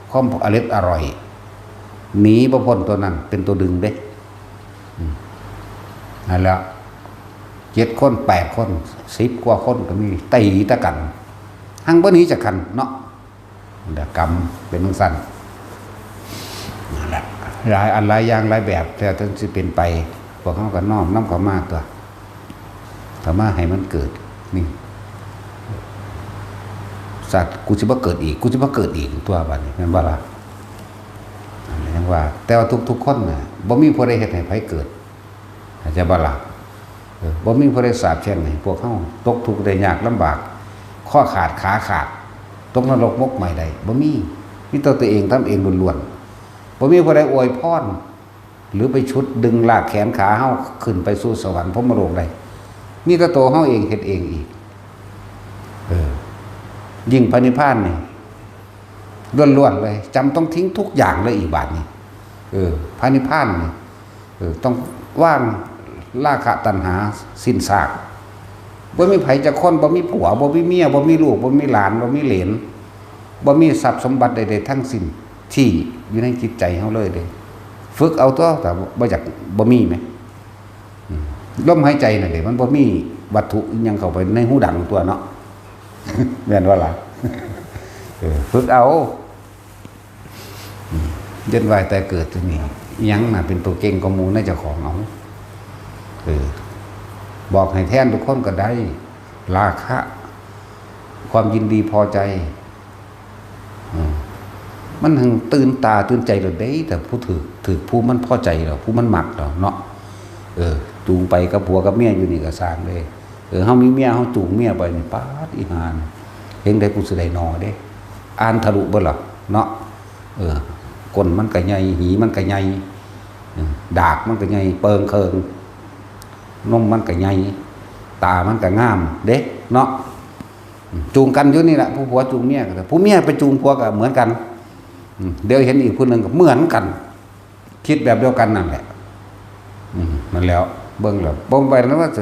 ความอร็ดอร่อย หนีบ่พ้นตัวนั้น เป็นตัวดึงเด้ อืม นั่นแหละ เจ็ดคน แปดคน สิบกว่าคนก็มี ตีแต่กัน หังบ่หนีจากกันเนาะ นั่นแหละ กรรมเป็นจั่งซั้น นั่นแหละ หลายอันหลายอย่างหลายแบบ แต่ถึงสิเป็นไป พวกเฮาก็น้อมนำเข้ามาตั๊ว เข้ามาให้มันเกิด นี่ สัตว์ กูสิบ่เกิดอีก กูสิบ่เกิดอีกตั๊ว บัดนี้ แม่นบ่ล่ะ อันนี้ยังว่า แต่ว่าทุกๆคนน่ะ บ่มีผู้ใดเฮ็ดให้ไผเกิด เข้าใจบ่ล่ะ เออ บ่มีผู้ใดสาปแช่งให้พวกเฮาตกทุกข์ได้ยากลำบาก ข้อขาดขาขาด ตกนรกหมกไหม้ได้ บ่มี มีแต่ตัวเองทำเองล้วนๆ บ่มีผู้ใดอวยพร หรือไปฉุดดึงลากแขนขาเฮาขึ้นไปสู่สวรรค์พรหมโลกได้ มีแต่ตัวเฮาเองเฮ็ดเองอีก เออ ยิ่งพระนิพพานนี่ ล้วนๆเลย จำต้องทิ้งทุกอย่างเลยอีกบาดนี้ เออ พระนิพพานนี่ เออ ต้องวางราคะตัณหาสิ้นซาก บ่มีไผจักคน บ่มีผัว บ่มีเมีย บ่มีลูก บ่มีหลาน บ่มีเหลน บ่มีทรัพย์สมบัติใดๆทั้งสิ้น ที่อยู่ในจิตใจเฮาเลยเด้ ฝึกเอาตั๊ว แต่บ่อยาก บ่มีแหม อืม ลมหายใจนั่นเด้ มันบ่มีวัตถุอิหยังเข้าไปในฮูดังตั๊วเนาะ แม่นบ่ล่ะ เออ ฝึกเอา อืม เวียนว่ายตายเกิดตัวนี้ อิหยังน่ะเป็นตัวเก่งกว่าหมู่ในเจ้าของ เอา เออ บอกให้แทนทุกคนก็ได้ ราคะ ความยินดีพอใจ อืม มันหังตื่นตาตื่นใจโลดเด้ แต่ผู้ถืก ถืกผู้มันพอใจแล้ว ผู้มันมักแล้วเนาะ เออ จูงไปกับผัวกับเมียอยู่นี่ก็ซ่างเด้ เออ เฮามีเมีย เฮาจูงเมียไปนี่ ป๊าด อีห่านี่ เฮ็งใดกูสิได้หน่อเด้ อ่านทะลุเบิดล่ะเนาะ เออ ก้นมันก็ใหญ่ หีมันก็ใหญ่ เออ ดากมันก็ใหญ่ เปิงเคิง นมมันก็ใหญ่ ตามันก็งามเด้เนาะ อืม จูงกันอยู่นี่แหละ ผู้ผัวจูงเมียก็ได้ ผู้เมียไปจูงผัวก็เหมือนกัน อืม เดี๋ยวเห็นอีกผู้หนึ่งก็เหมือนกัน คิดแบบเดียวกันนั่นแหละ อืม นั่นแหล้ว เบิ่งแล้ว บ่ไปนั้นว่าสิ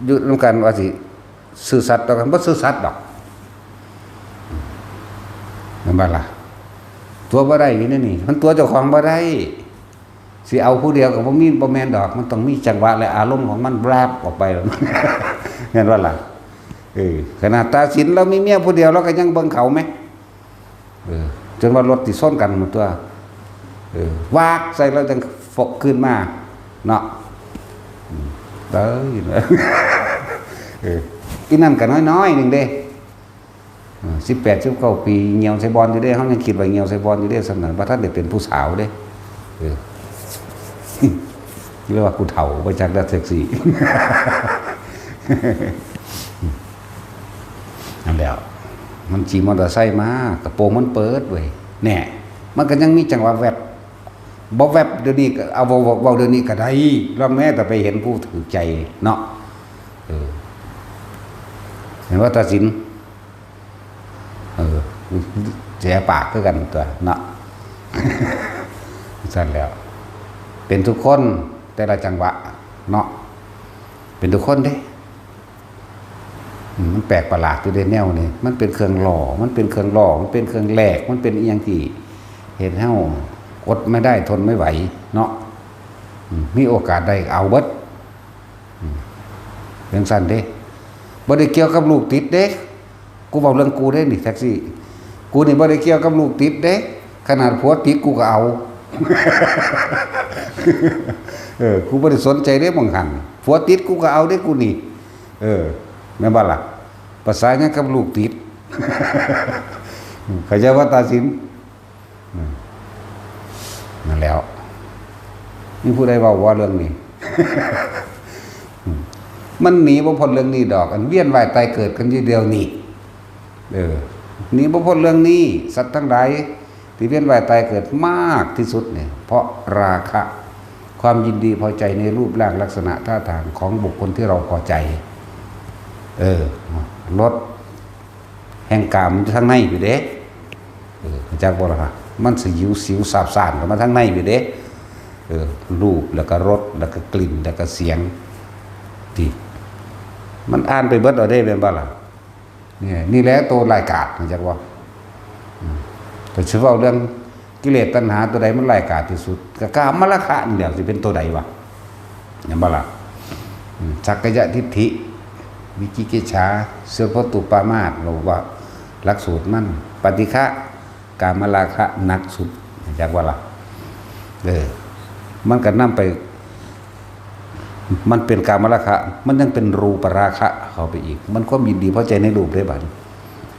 อยู่นำกันว่าสิซื่อสัตย์ต่อกัน บ่ซื่อสัตย์ดอก แม่นบ่ล่ะ ตั๋วบ่ได้อยู่ในนี่ มันตั๋วเจ้าของบ่ได้ สิเอาผู้เดียวก็บ่มี บ่แม่นดอก มันต้องมีจังหวะและอารมณ์ของมันแวบออกไป แม่นบ่ล่ะ เออ ขนาดตาสินเรามีเมียผู้เดียว เราก็ยังเบิ่งเขาแหม เออ จนว่ารถสิชนกันหมดตั๊ว เออ วากใส่แล้วจั่งฟกคืนมา เนาะ เด้อ เออ อีนั่นก็น้อยๆหนึ่งเด้ เออ สิบแปด สิบเก้า ปี เหี่ยวใส่บ่อนอยู่เด้ เฮายังคิดว่าเหี่ยวใส่บ่อนอยู่เด้ สำนั้นบ่ทันได้เป็นผู้สาวเด้ เออ เรียกว่ากูเฒ่า บ่จักได้เซ็กซี่ นั่นแหละ มันขี่มอเตอร์ไซค์มา กระโปรงมันเปิดเว้ย แน่ มันก็ยังมีจังหวะแวบ บ่แวบเดี๋ยวนี้ก็ เอา เว้า เว้า เว้าเดี๋ยวนี้ก็ได้ ลองแม้แต่ไปเห็นผู้ถือใจเนาะ เออ เห็นว่าตัดสิน เออ เสียปากคือกันตัวเนาะ ซั่นแล้ว เป็นทุกคน แต่ละจังหวะเนาะ เป็นทุกคนเด้ อืม มันแปลกประหลาดอยู่เด้แนวนี้ มันเป็นเครื่องหล่อ มันเป็นเครื่องหล่อ มันเป็นเครื่องแลก มันเป็นอีหยังที่เฮ็ดให้เฮาอดไม่ได้ทนไม่ไหวเนาะ อืม มีโอกาสได้เอาเบิด อืม จั่งซั่นเด้ บ่ได้เกี่ยวกับลูกติดเด้ กูเว้าเรื่องกูเด้นี่ แท็กซี่ กูนี่บ่ได้เกี่ยวกับลูกติดเด้ ขนาดผัวติดกูก็เอา เออ กูบ่ได้สนใจเด้บางหั้น ผัวติดกูก็เอาเด้กูนี่ เออ แม่นบ่ล่ะ ประสาหยังกับลูกติด เขาเจ้าว่าตัดสิน อืม นั่นแหล้ว มีผู้ใดเว้าว่าเรื่องนี้ อืม มันหนีบ่พ้นเรื่องนี้ดอก อันเวียนว่ายตายเกิดกันอยู่เดี๋ยวนี้ เออ หนีบ่พ้นเรื่องนี้ สัตว์ทั้งหลายที่เวียนว่ายตายเกิดมากที่สุดเนี่ย เพราะราคะ ความยินดีพอใจในรูปร่างลักษณะท่าทางของบุคคลที่เราพอใจ เออ รส แห่งกามมันอยู่ทางในอยู่เด้ เออ รู้จักบ่ล่ะคะ มันสิหิวสิวสาบซ่านเข้ามาทางในอยู่เด้ เออ รูป แล้วก็รส แล้วก็กลิ่น แล้วก็เสียง ที่ มันอ่านไปเบิดเอาเด้ แม่นบ่ล่ะ เนี่ย นี่แหละตัวร้ายกาจ รู้จักบ่ อืม แต่สิเว้าเรื่องกิเลสตัณหาตัวใดมันร้ายกาจที่สุด ก็กามราคะนี่แหละ สิเป็นตัวใดวะ เห็นบ่ล่ะ อืม สักกายทิฏฐิ วิจิกิจฉา เสื้อพระตูปามาส เราว่าหลักสูตรมัน ปฏิฆะ กามราคะหนักสุด รู้จักบ่ล่ะ เออ มันก็นำไป มันเป็นกามราคะ มันยังเป็นรูปราคะเข้าไปอีก มันความยินดีพอใจในรูปได้บัดนี้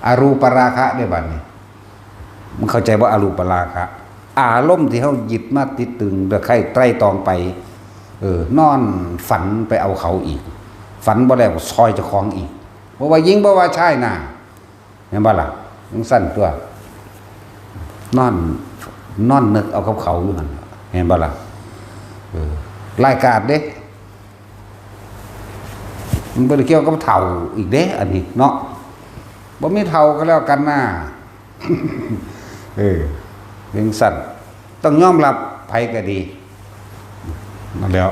อรูปราคะได้บัดนี้ มันเข้าใจว่าอรูปราคะ อารมณ์ที่เฮายึดมาติดตึง แล้วใคร่ไตร่ตรองไป เออ นอนฝันไปเอาเขาอีก ฝันบ่แล้วก็ซอยเจ้าของอีก บ่ว่าหญิงบ่ว่าชายน่ะ แม่นบ่ล่ะ จั่งซั่นตั๊ว นอน นอนนึกเอากับเขาอยู่หั่น แม่นบ่ล่ะ เออ ร้ายกาจเด้ มันบ่ได้เกี่ยวกับเฒ่าอีกเด้ อันนี้เนาะ บ่มีเฒ่าก็แล้วกันนะ เออ จั่งซั่น ต้องยอมรับ ไผก็ดี นั่นแหล้ว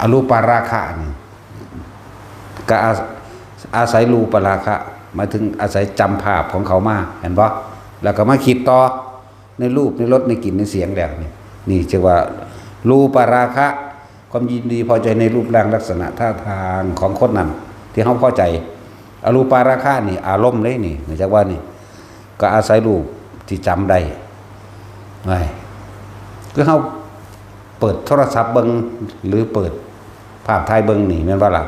อรูปาราคะนี่ ก็อา อาศัยรูปาราคะ หมายถึงอาศัยจำภาพของเขามา เห็นบ่ แล้วก็มาคิดต่อ ในรูป ในรส ในกลิ่น ในเสียงแล้วนี่ นี่จะว่า รูปาราคะ ความยินดีพอใจในรูปร่างลักษณะท่าทางของคนนั้น ที่เฮาพอใจ อรูปาราคะนี่ อารมณ์เลยนี่ จักว่านี่ ก็อาศัยรูปที่จำได้ ไอ้ คือเฮาเปิดโทรศัพท์เบิ่ง หรือเปิดภาพถ่ายเบิ่งนี่ แม่นบ่ล่ะ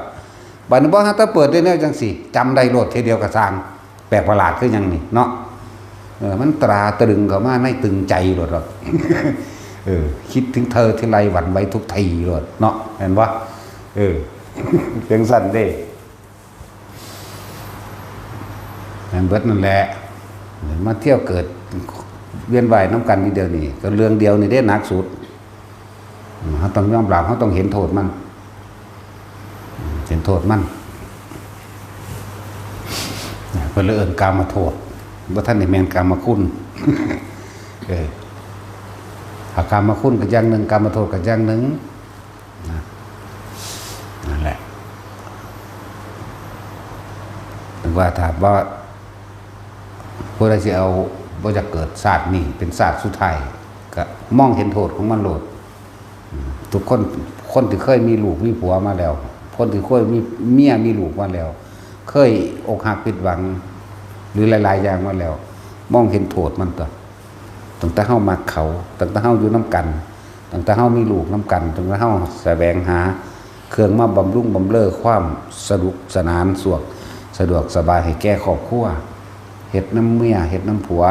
บัดนี้บ่หาแต่เปิดได้แนวจั่งซี้ จำได้โลดทีเดียวก็ซ่าง แปลกประหลาดคือหยังนี่เนาะ เออ มันตราตรึงเข้ามาในตึงใจโลดดอก เออ คิดถึงเธอทีไรหวั่นไหวทุกทีโลดเนาะ แม่นบ่ เออ จั่งซั่นเด้ แม่นเบิดนั่นแหละ มาเที่ยวเกิดเวียนว่ายนำกันอยู่เดี๋ยวนี้ ก็เรื่องเดียวนี่เด้หนักสุด อืม เฮาต้องยอมรับ เฮาต้องเห็นโทษมัน อืม เห็นโทษมัน เพิ่นเลยเอิ้นกามโทษ บ่ทันได้แม่นกามคุณ เออ ถ้ากามคุณก็อย่างหนึ่ง กามโทษก็อย่างหนึ่ง นะ นั่นแหละ ถึงว่าถ้าบ่ ผู้ใดสิเอา บ่อยากเกิดชาตินี้เป็นชาติสุดท้าย ก็มองเห็นโทษของมันโลด อืม ทุกคน คนที่เคยมีลูกมีผัวมาแล้ว คนที่เคยมีเมียมีลูกมาแล้ว เคยอกหักผิดหวัง หรือหลายๆอย่างมาแล้ว มองเห็นโทษมันตั๊ว ตั้งแต่เฮามักเขา ตั้งแต่เฮาอยู่นำกัน ตั้งแต่เฮามีลูกนำกัน ตั้งแต่เฮาแสวงหาเครื่องมาบำรุงบำเรอความสนุกสนานสะดวก สะดวกสบายให้แก่ครอบครัว เฮ็ดนำเมีย เฮ็ดนำผัว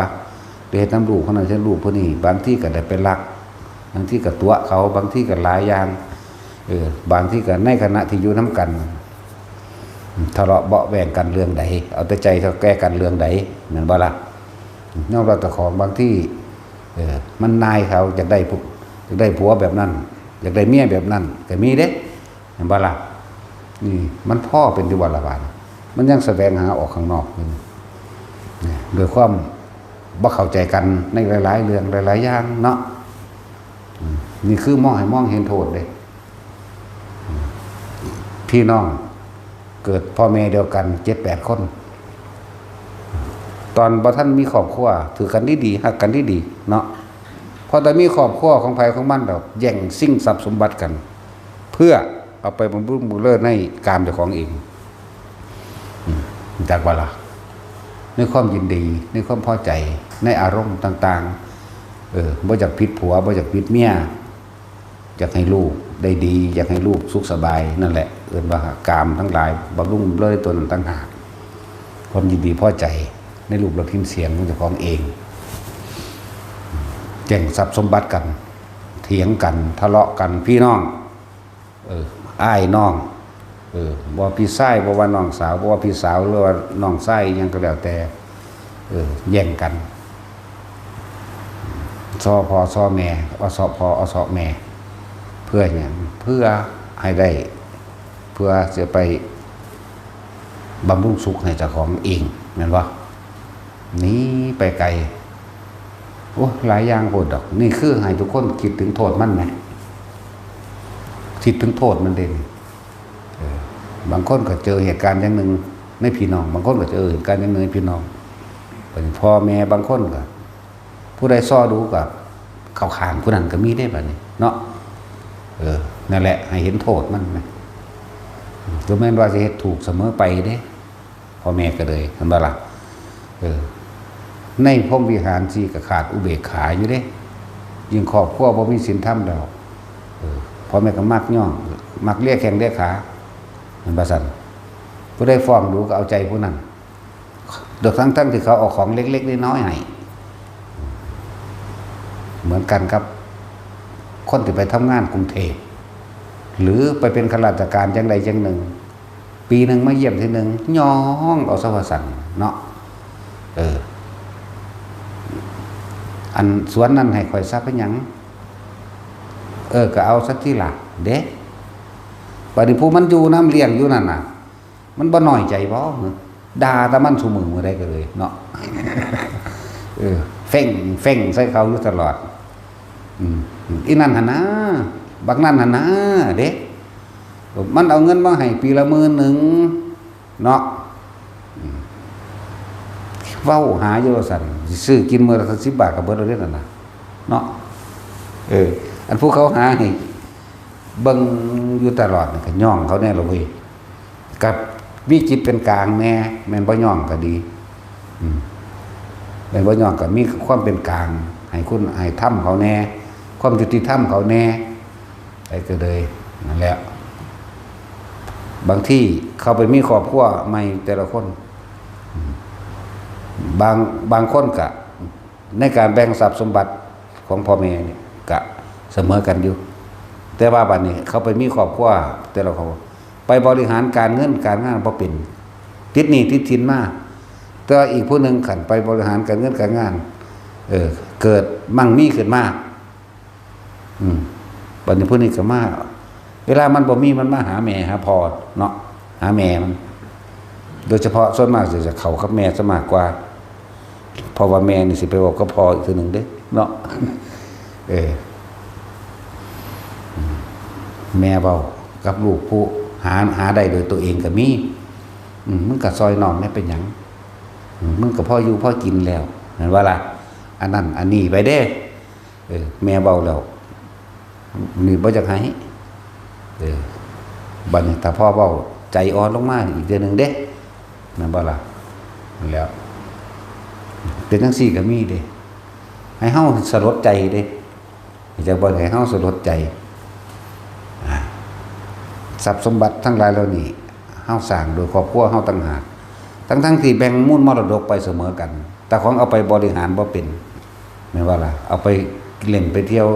หรือเฮ็ดนำลูกคนนั้น เฮ็ดลูกคนนี้ บางทีก็ได้ไปลัก บางทีก็ตั๋วเขา บางทีก็หลายอย่าง เออ บางทีก็ในขณะที่อยู่นำกัน ทะเลาะเบาะแว้งกันเรื่องใด เอาแต่ใจเขาแก้กันเรื่องใด แม่นบ่ล่ะ ยอมรับเจ้าของ บางที เออ มันนายเขา อยากได้ผู้ อยากได้ผัวแบบนั้น อยากได้เมียแบบนั้น ก็มีเด้ แม่นบ่ล่ะ นี่มันพอเป็นอยู่บ่ล่ะบาดนี้ มันยังแสวงหาออกข้างนอกอยู่นี่ ด้วยความบ่เข้าใจกันในหลายๆเรื่องหลายๆอย่างเนาะ อืม นี่คือมองให้มองเห็นโทษเด้ อืม พี่น้องเกิดพ่อแม่เดียวกันเจ็ดแปดคน ตอนบ่ทันมีครอบครัว ถือกันดีๆ ฮักกันดีๆ เนาะ พอแต่มีครอบครัวของไผของมันแล้ว แย่งชิงทรัพย์สมบัติกัน เพื่อเอาไปบำรุงบำเรอในกามเจ้าของเอง อืม จักบ่ล่ะ ในความยินดี ในความพอใจ ในอารมณ์ต่างๆ เออ บ่อยากผิดผัว บ่อยากผิดเมีย อยากให้ลูกได้ดี อยากให้ลูกสุขสบาย นั่นแหละ เอิ้นว่ากามทั้งหลาย บำรุงบำเรอตัวนั้นต่างหาก ความยินดีพอใจในรูปรสกลิ่นเสียงของเจ้าของเอง แย่งทรัพย์สมบัติกัน เถียงกัน ทะเลาะกัน พี่น้อง เออ อ้ายน้อง เออ บ่ว่าพี่ชาย บ่ว่าน้องสาว บ่ว่าพี่สาว หรือว่าน้องชาย อิหยังก็แล้วแต่ เออ แย่งกัน ซ้อพ่อซ้อแม่ เอาซ้อพ่อ เอาซ้อแม่ เพื่อหยัง เพื่อให้ได้ เพื่อจะไปบำรุงสุขให้เจ้าของเอง แม่นบ่ หนีไปไกล โอ้ หลายอย่างโพดดอก นี่คือให้ทุกคนคิดถึงโทษมันแหม คิดถึงโทษมันเด่น เออ บางคนก็เจอเหตุการณ์อย่างหนึ่งในพี่น้อง บางคนก็เจอเหตุการณ์อย่างหนึ่งในพี่น้อง บัดนี้พ่อแม่บางคนก็ ผู้ใดซ้อดูก็เข้าข้างผู้นั้นก็มีเด้บัดนี้เนาะ เออ นั่นแหละ ให้เห็นโทษมันนะ บ่แม่นว่าสิเฮ็ดถูกเสมอไปเด้ พ่อแม่ก็เลย เห็นบ่ล่ะ เออ ในพรหมวิหารสี่ก็ขาดอุเบกขาอยู่เด้ ยิ่งครอบครัวบ่มีศีลธรรมแล้ว เออ พ่อแม่ก็มักย่อง มักเลียแข้งเลียขา แม่นบ่ซั่น ผู้ใดฟ้องดูก็เอาใจผู้นั้น โดยทั้งๆที่เขาเอาของเล็กๆน้อยๆให้ เหมือนกันครับ คนที่ไปทำงานกรุงเทพฯ หรือไปเป็นข้าราชการจั่งใดจั่งหนึ่ง ปีหนึ่งมาเยี่ยมทีหนึ่ง ย่องเอาซะว่าซั่นเนาะ เออ อันสวนนั่นให้ข้อยซะเป็นหยัง เออ ก็เอาซะทีละเด้ บัดนี้ผู้มันอยู่นำเลี้ยงอยู่นั่นน่ะ มันบ่น้อยใจบ่ ด่าแต่มันซุมื้อมื้อใดก็เลยเนาะ เออ เฟ้ง เฟ้งใส่เขาอยู่ตลอด อืม อีนั่นหั่นนะ บักนั่นหั่นนะ เด้ มันเอาเงินมาให้ปีละหมื่นหนึ่ง เนาะ อืม เว้าหาอยู่ว่าซั่น สิซื้อกินมื้อละสิบบาทก็เบิดแล้วเด้นั่นน่ะ เนาะ เออ อันผู้เขาหาให้เบิ่งอยู่ตลอดนี่ก็ย่องเขาแน่ละเว้ย กับมีจิตเป็นกลางแน่ แม่นบ่ย่องก็ดี อืม แม่นบ่ย่องก็มีความเป็นกลาง ให้คุณ ให้ธรรมเขาแน่ ความยุติธรรมเขาแน่ ไปก็เลย นั่นแหละ บางทีเขาไปมีครอบครัวใหม่แต่ละคน อืม บาง บางคนก็ ในการแบ่งทรัพย์สมบัติของพ่อแม่นี่ก็เสมอกันอยู่ แต่ว่าบัดนี้เขาไปมีครอบครัว แต่ละครอบครัว ไปบริหารการเงินการงานบ่เป็น ติดหนี้ติดสินมา แต่ว่าอีกผู้หนึ่งคันไปบริหารการเงินการงาน เออ เกิดมั่งมีขึ้นมา อืม บัดนี้ผู้นี้ก็มา เวลามันบ่มีมันมาหาแม่หาพ่อเนาะ หาแม่มัน โดยเฉพาะส่วนมากสิจะเข้ากับแม่ซะมากกว่า เพราะว่าแม่นี่สิไปเว้ากับพ่ออีกเทื่อหนึ่งเด้เนาะ เออ แม่เว้ากับลูกผู้หา หาได้โดยตัวเองก็มี อืม มึงก็ซอยน้องแหน่เป็นหยัง อืม มึงก็พออยู่พอกินแล้ว แม่นบ่ล่ะ อันนั้นอันนี้ไปเด้ เออ แม่เว้าแล้ว นี่บ่อยากให้ เออ บัดนี้ถ้าพ่อเว้าใจอ่อนลงมาอีกเทื่อหนึ่งเด้ แม่นบ่ล่ะ นั่นแหล้ว เป็นจั่งซี้ก็มีเด้ ให้เฮาสลดใจเด้ อยากบอกให้เฮาสลดใจ อ่า ทรัพย์สมบัติทั้งหลายเหล่านี้ เฮาสร้างโดยครอบครัวเฮาต่างหาก ทั้งๆที่แบ่งมูลมรดกไปเสมอกัน แต่ของเอาไปบริหารบ่เป็น แม่นบ่ล่ะ เอาไปเล่นไปเที่ยว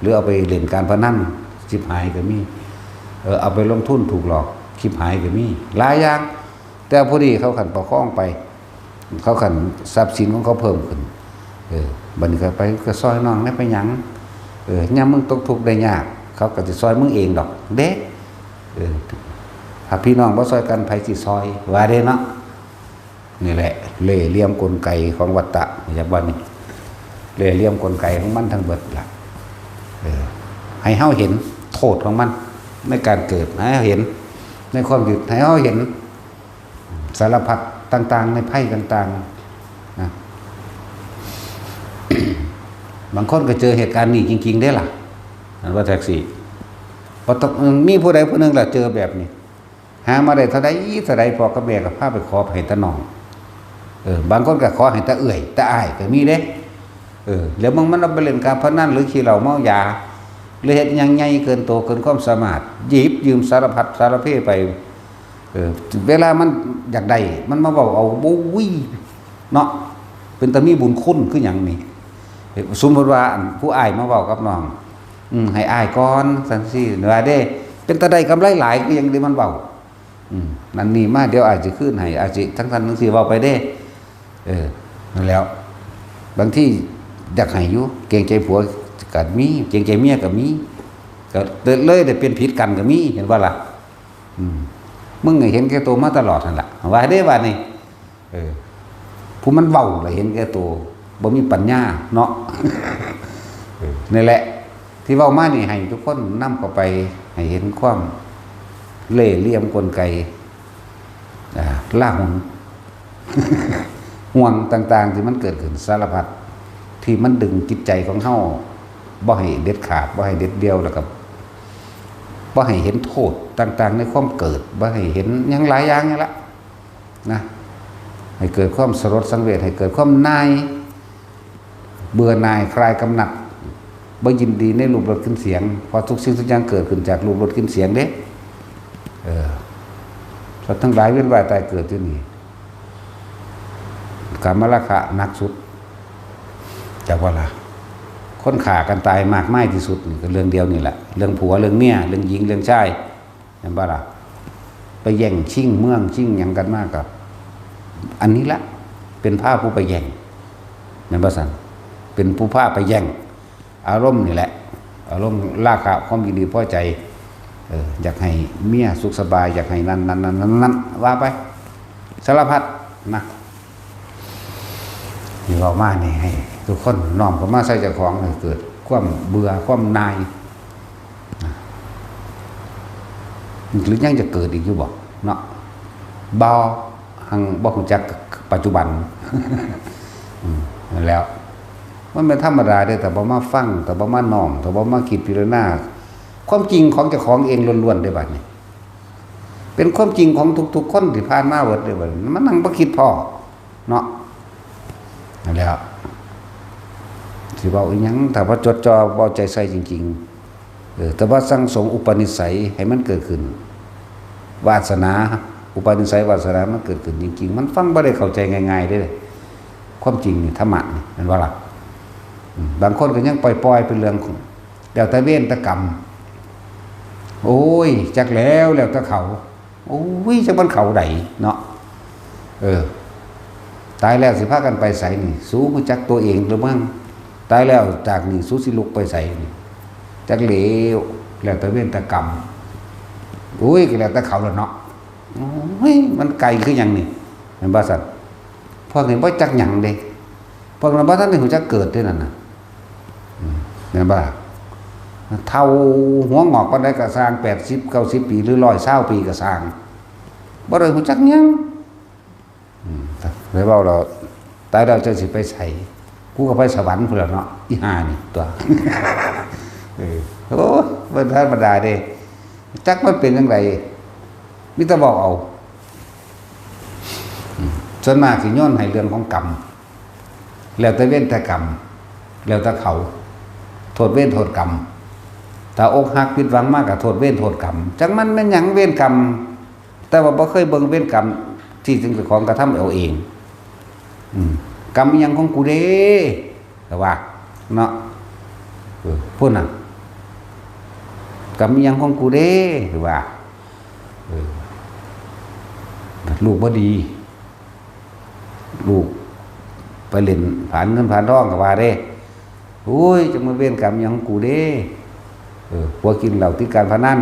หรือเอาไปเล่นการพนัน ชิบหายก็มี เออ เอาไปลงทุนถูกหลอก ชิบหายก็มี หลายอย่าง แต่พอดีเขาคันประคองไป เขาคันทรัพย์สินของเขาเพิ่มขึ้น เออ บัดนี้ก็ไป ก็ซอยน้องได้ไปหยัง เออ ยามมึงตกทุกข์ได้ยาก เขาก็สิซอยมึงเองดอกเด้ เออ ถ้าพี่น้องบ่ซอยกัน ไผสิซอย ว่าเด้เนาะ นี่แหละ เล่ห์เหลี่ยมกลไกของวัฏฏะ อยากว่านี่ เล่ห์เหลี่ยมกลไกของมันทั้งเบิดล่ะ เออ ให้เฮาเห็นโทษของมัน ในการเกิด ให้เฮาเห็นในความยึด ให้เฮาเห็นสารพัดต่างๆ ในภัยต่างๆ นะ บางคนก็เจอเหตุการณ์นี้จริงๆ เด้ล่ะ อันว่าแท็กซี่ บ่ต้อง มีผู้ใดผู้หนึ่งล่ะเจอแบบนี้ หามาได้เท่าใดเท่าใด พ่อกับแม่ก็พาไปขอให้ตาน้อง เออ บางคนก็ขอให้ตาเอื้อย ตาอ้ายก็มีเด้ เออ แล้วมึงมันเอาไปเล่นการพนัน หรือขี้เหล้าเมายา หรือเฮ็ดหยังใหญ่เกินโตเกินความสามารถ หยิบยืมสารพัดสารเพไป เออ เวลามันอยากได้ มันมาเว้าเอา โอ้ย เนาะ เป็นตามีบุญคุณคือหยังนี่ เออ สมมุติว่าอันผู้อ้ายมาเว้ากับน้อง อืม ให้อ้ายก่อน ซั่นสิ ว่าเด้ เป็นตาได้กำไรหลายคือหยังที่มันเว้า อืม นั่นนี่มา เดี๋ยวอ้ายสิคืนให้ อ้ายสิทั้งนั้นทั้งสี่ เว้าไปเด้ เออ นั่นแหล้ว บางทีอยากให้อยู่ เกรงใจผัวก็มี เกรงใจเมียก็มี ก็เลยได้เป็นผิดกันก็มี เห็นบ่ล่ะ อืม มึงเห็นแก่ตัวมาตลอดนั่นล่ะ ว่าเด้ ว่านี่ เออ ผู้มันเว้าล่ะเห็นแก่ตัว บ่มีปัญญาเนาะ เออ นี่แหละ ที่เว้ามานี่ให้ทุกคนนำเข้าไป ให้เห็นความเล่ห์เหลี่ยมกลไก อ่า ลาหุน ห่วงต่างๆ ที่มันเกิดขึ้นสารพัด ที่มันดึงจิตใจของเฮา บ่ให้เด็ดขาด บ่ให้เด็ดเดี่ยว แล้วก็บ่ให้เห็นโทษต่างๆ ในความเกิด บ่ให้เห็นหยังหลายอย่างนี่ละ นะ ให้เกิดความสลดสังเวช ให้เกิดความนาย เบื่อหน่ายคลายกำหนัด บ่ยินดีในรูปรสกลิ่นเสียง เพราะทุกสิ่งทุกอย่างเกิดขึ้นจากรูปรสกลิ่นเสียงเด้ เออ สัตว์ทั้งหลายเวียนว่ายตายเกิดอยู่นี่ กามราคะหนักสุด จักว่าล่ะ คนฆ่ากันตายมากมายที่สุดนี่ก็เรื่องเดียวนี่แหละ เรื่องผัว เรื่องเมีย เรื่องหญิง เรื่องชาย เห็นบ่ล่ะ ไปแย่งชิงเมืองชิงหยังกันมากกับ อันนี้ละ เป็นพาผู้ไปแย่ง แม่นบ่ซั่น เป็นผู้พาไปแย่ง อารมณ์นี่แหละ อารมณ์ราคะ ความยินดีพอใจ เออ อยากให้เมียสุขสบาย อยากให้นั่นนั่นนั่นนั่นนั่น ว่าไป สารพัดนะ นี่เว้ามานี่ให้ทุกคนน้อมเข้ามาใส่เจ้าของ ให้เกิดความเบื่อ ความหน่าย หรือยังจะเกิดอีกอยู่บ่ เนาะ บ่ หังบ่ฮู้จักปัจจุบัน อืม นั่นแหล้ว มันเป็นธรรมดาเด้ แต่บ่มาฟัง แต่บ่มาน้อม แต่บ่มาคิดพิจารณา ความจริงของเจ้าของเองล้วนๆ เด้บัดนี้ เป็นความจริงของทุกๆ คนที่ผ่านมาเบิดเด้บัดนี้ มันนั่งบ่คิดพ้อ เนาะ นั่นแหล้ว สิเว้าอีหยัง ถ้าบ่จดจ่อ บ่เอาใจใส่จริงๆ เออ แต่ว่าสั่งสมอุปนิสัยให้มันเกิดขึ้น วาสนา อุปนิสัยวาสนามันเกิดขึ้นจริงๆ มันฟังบ่ได้เข้าใจง่ายๆ เด้ ความจริงนี่ ธรรมะนี่ แม่นบ่ล่ะ อืม บางคนก็ยังปล่อยๆ เป็นเรื่องของ แล้วแต่เวรแต่กรรม โอ้ย จักแล้ว แล้วแต่เขา โอ้ย จักมันเขาใดเนาะ เออ ตายแล้วสิพากันไปไสนี่ สูฮู้จักตัวเองหรือมั้ง ตายแล้วจากนี่สูสิลุกไปไสนี่ จักแล้ว แล้วแต่เวรแต่กรรม โอ้ย ก็แล้วแต่เขาล่ะเนาะ โอ้ย มันไกลคือหยังนี่ แม่นบ่ซั่น พวกนี้บ่จักหยังเด้ พวกนั้นบ่ทันได้ฮู้จักเกิดเด้นั่นน่ะ อืม แม่นบ่ล่ะ เฒ่าหัวงอกปานใดก็ซ่าง แปดสิบ เก้าสิบ ปี หรือ ร้อยซาว ปีก็ซ่าง บ่ได้ฮู้จักหยัง อืม ไปเว้าแล้ว ตายแล้วเจ้าสิไปไส กูก็ไปสวรรค์พุ้นแหล้วเนาะ อีห่านี่ตัว เออ โอ้ย บ่ธรรมดาเด้ จักมันเป็นจั่งใด มีแต่เว้าเอา อืม ส่วนมากสิโยนให้เรื่องของกรรม แล้วแต่เวรแต่กรรม แล้วแต่เขา โท โทษเวรโทษกรรม ถ้าอกหักผิดหวังมากก็โทษเวรโทษกรรม จักมันแม่นหยังเวรกรรม แต่ว่าบ่เคยเบิ่งเวรกรรมที่เจ้าของกระทำเอาเอง อืม กรรมอิหยังของกูเด้ แต่ว่า เนาะ เออ พูดน่ะ กรรมอิหยังของกูเด้ หรือว่า เออ ลูกบ่ดี ลูกไปเล่นผานเงินผานทองก็ว่าเด้ โอ้ย จะมาเวรกรรมอิหยังของกูเด้ เออ ผัวกินเหล้าติดการพนัน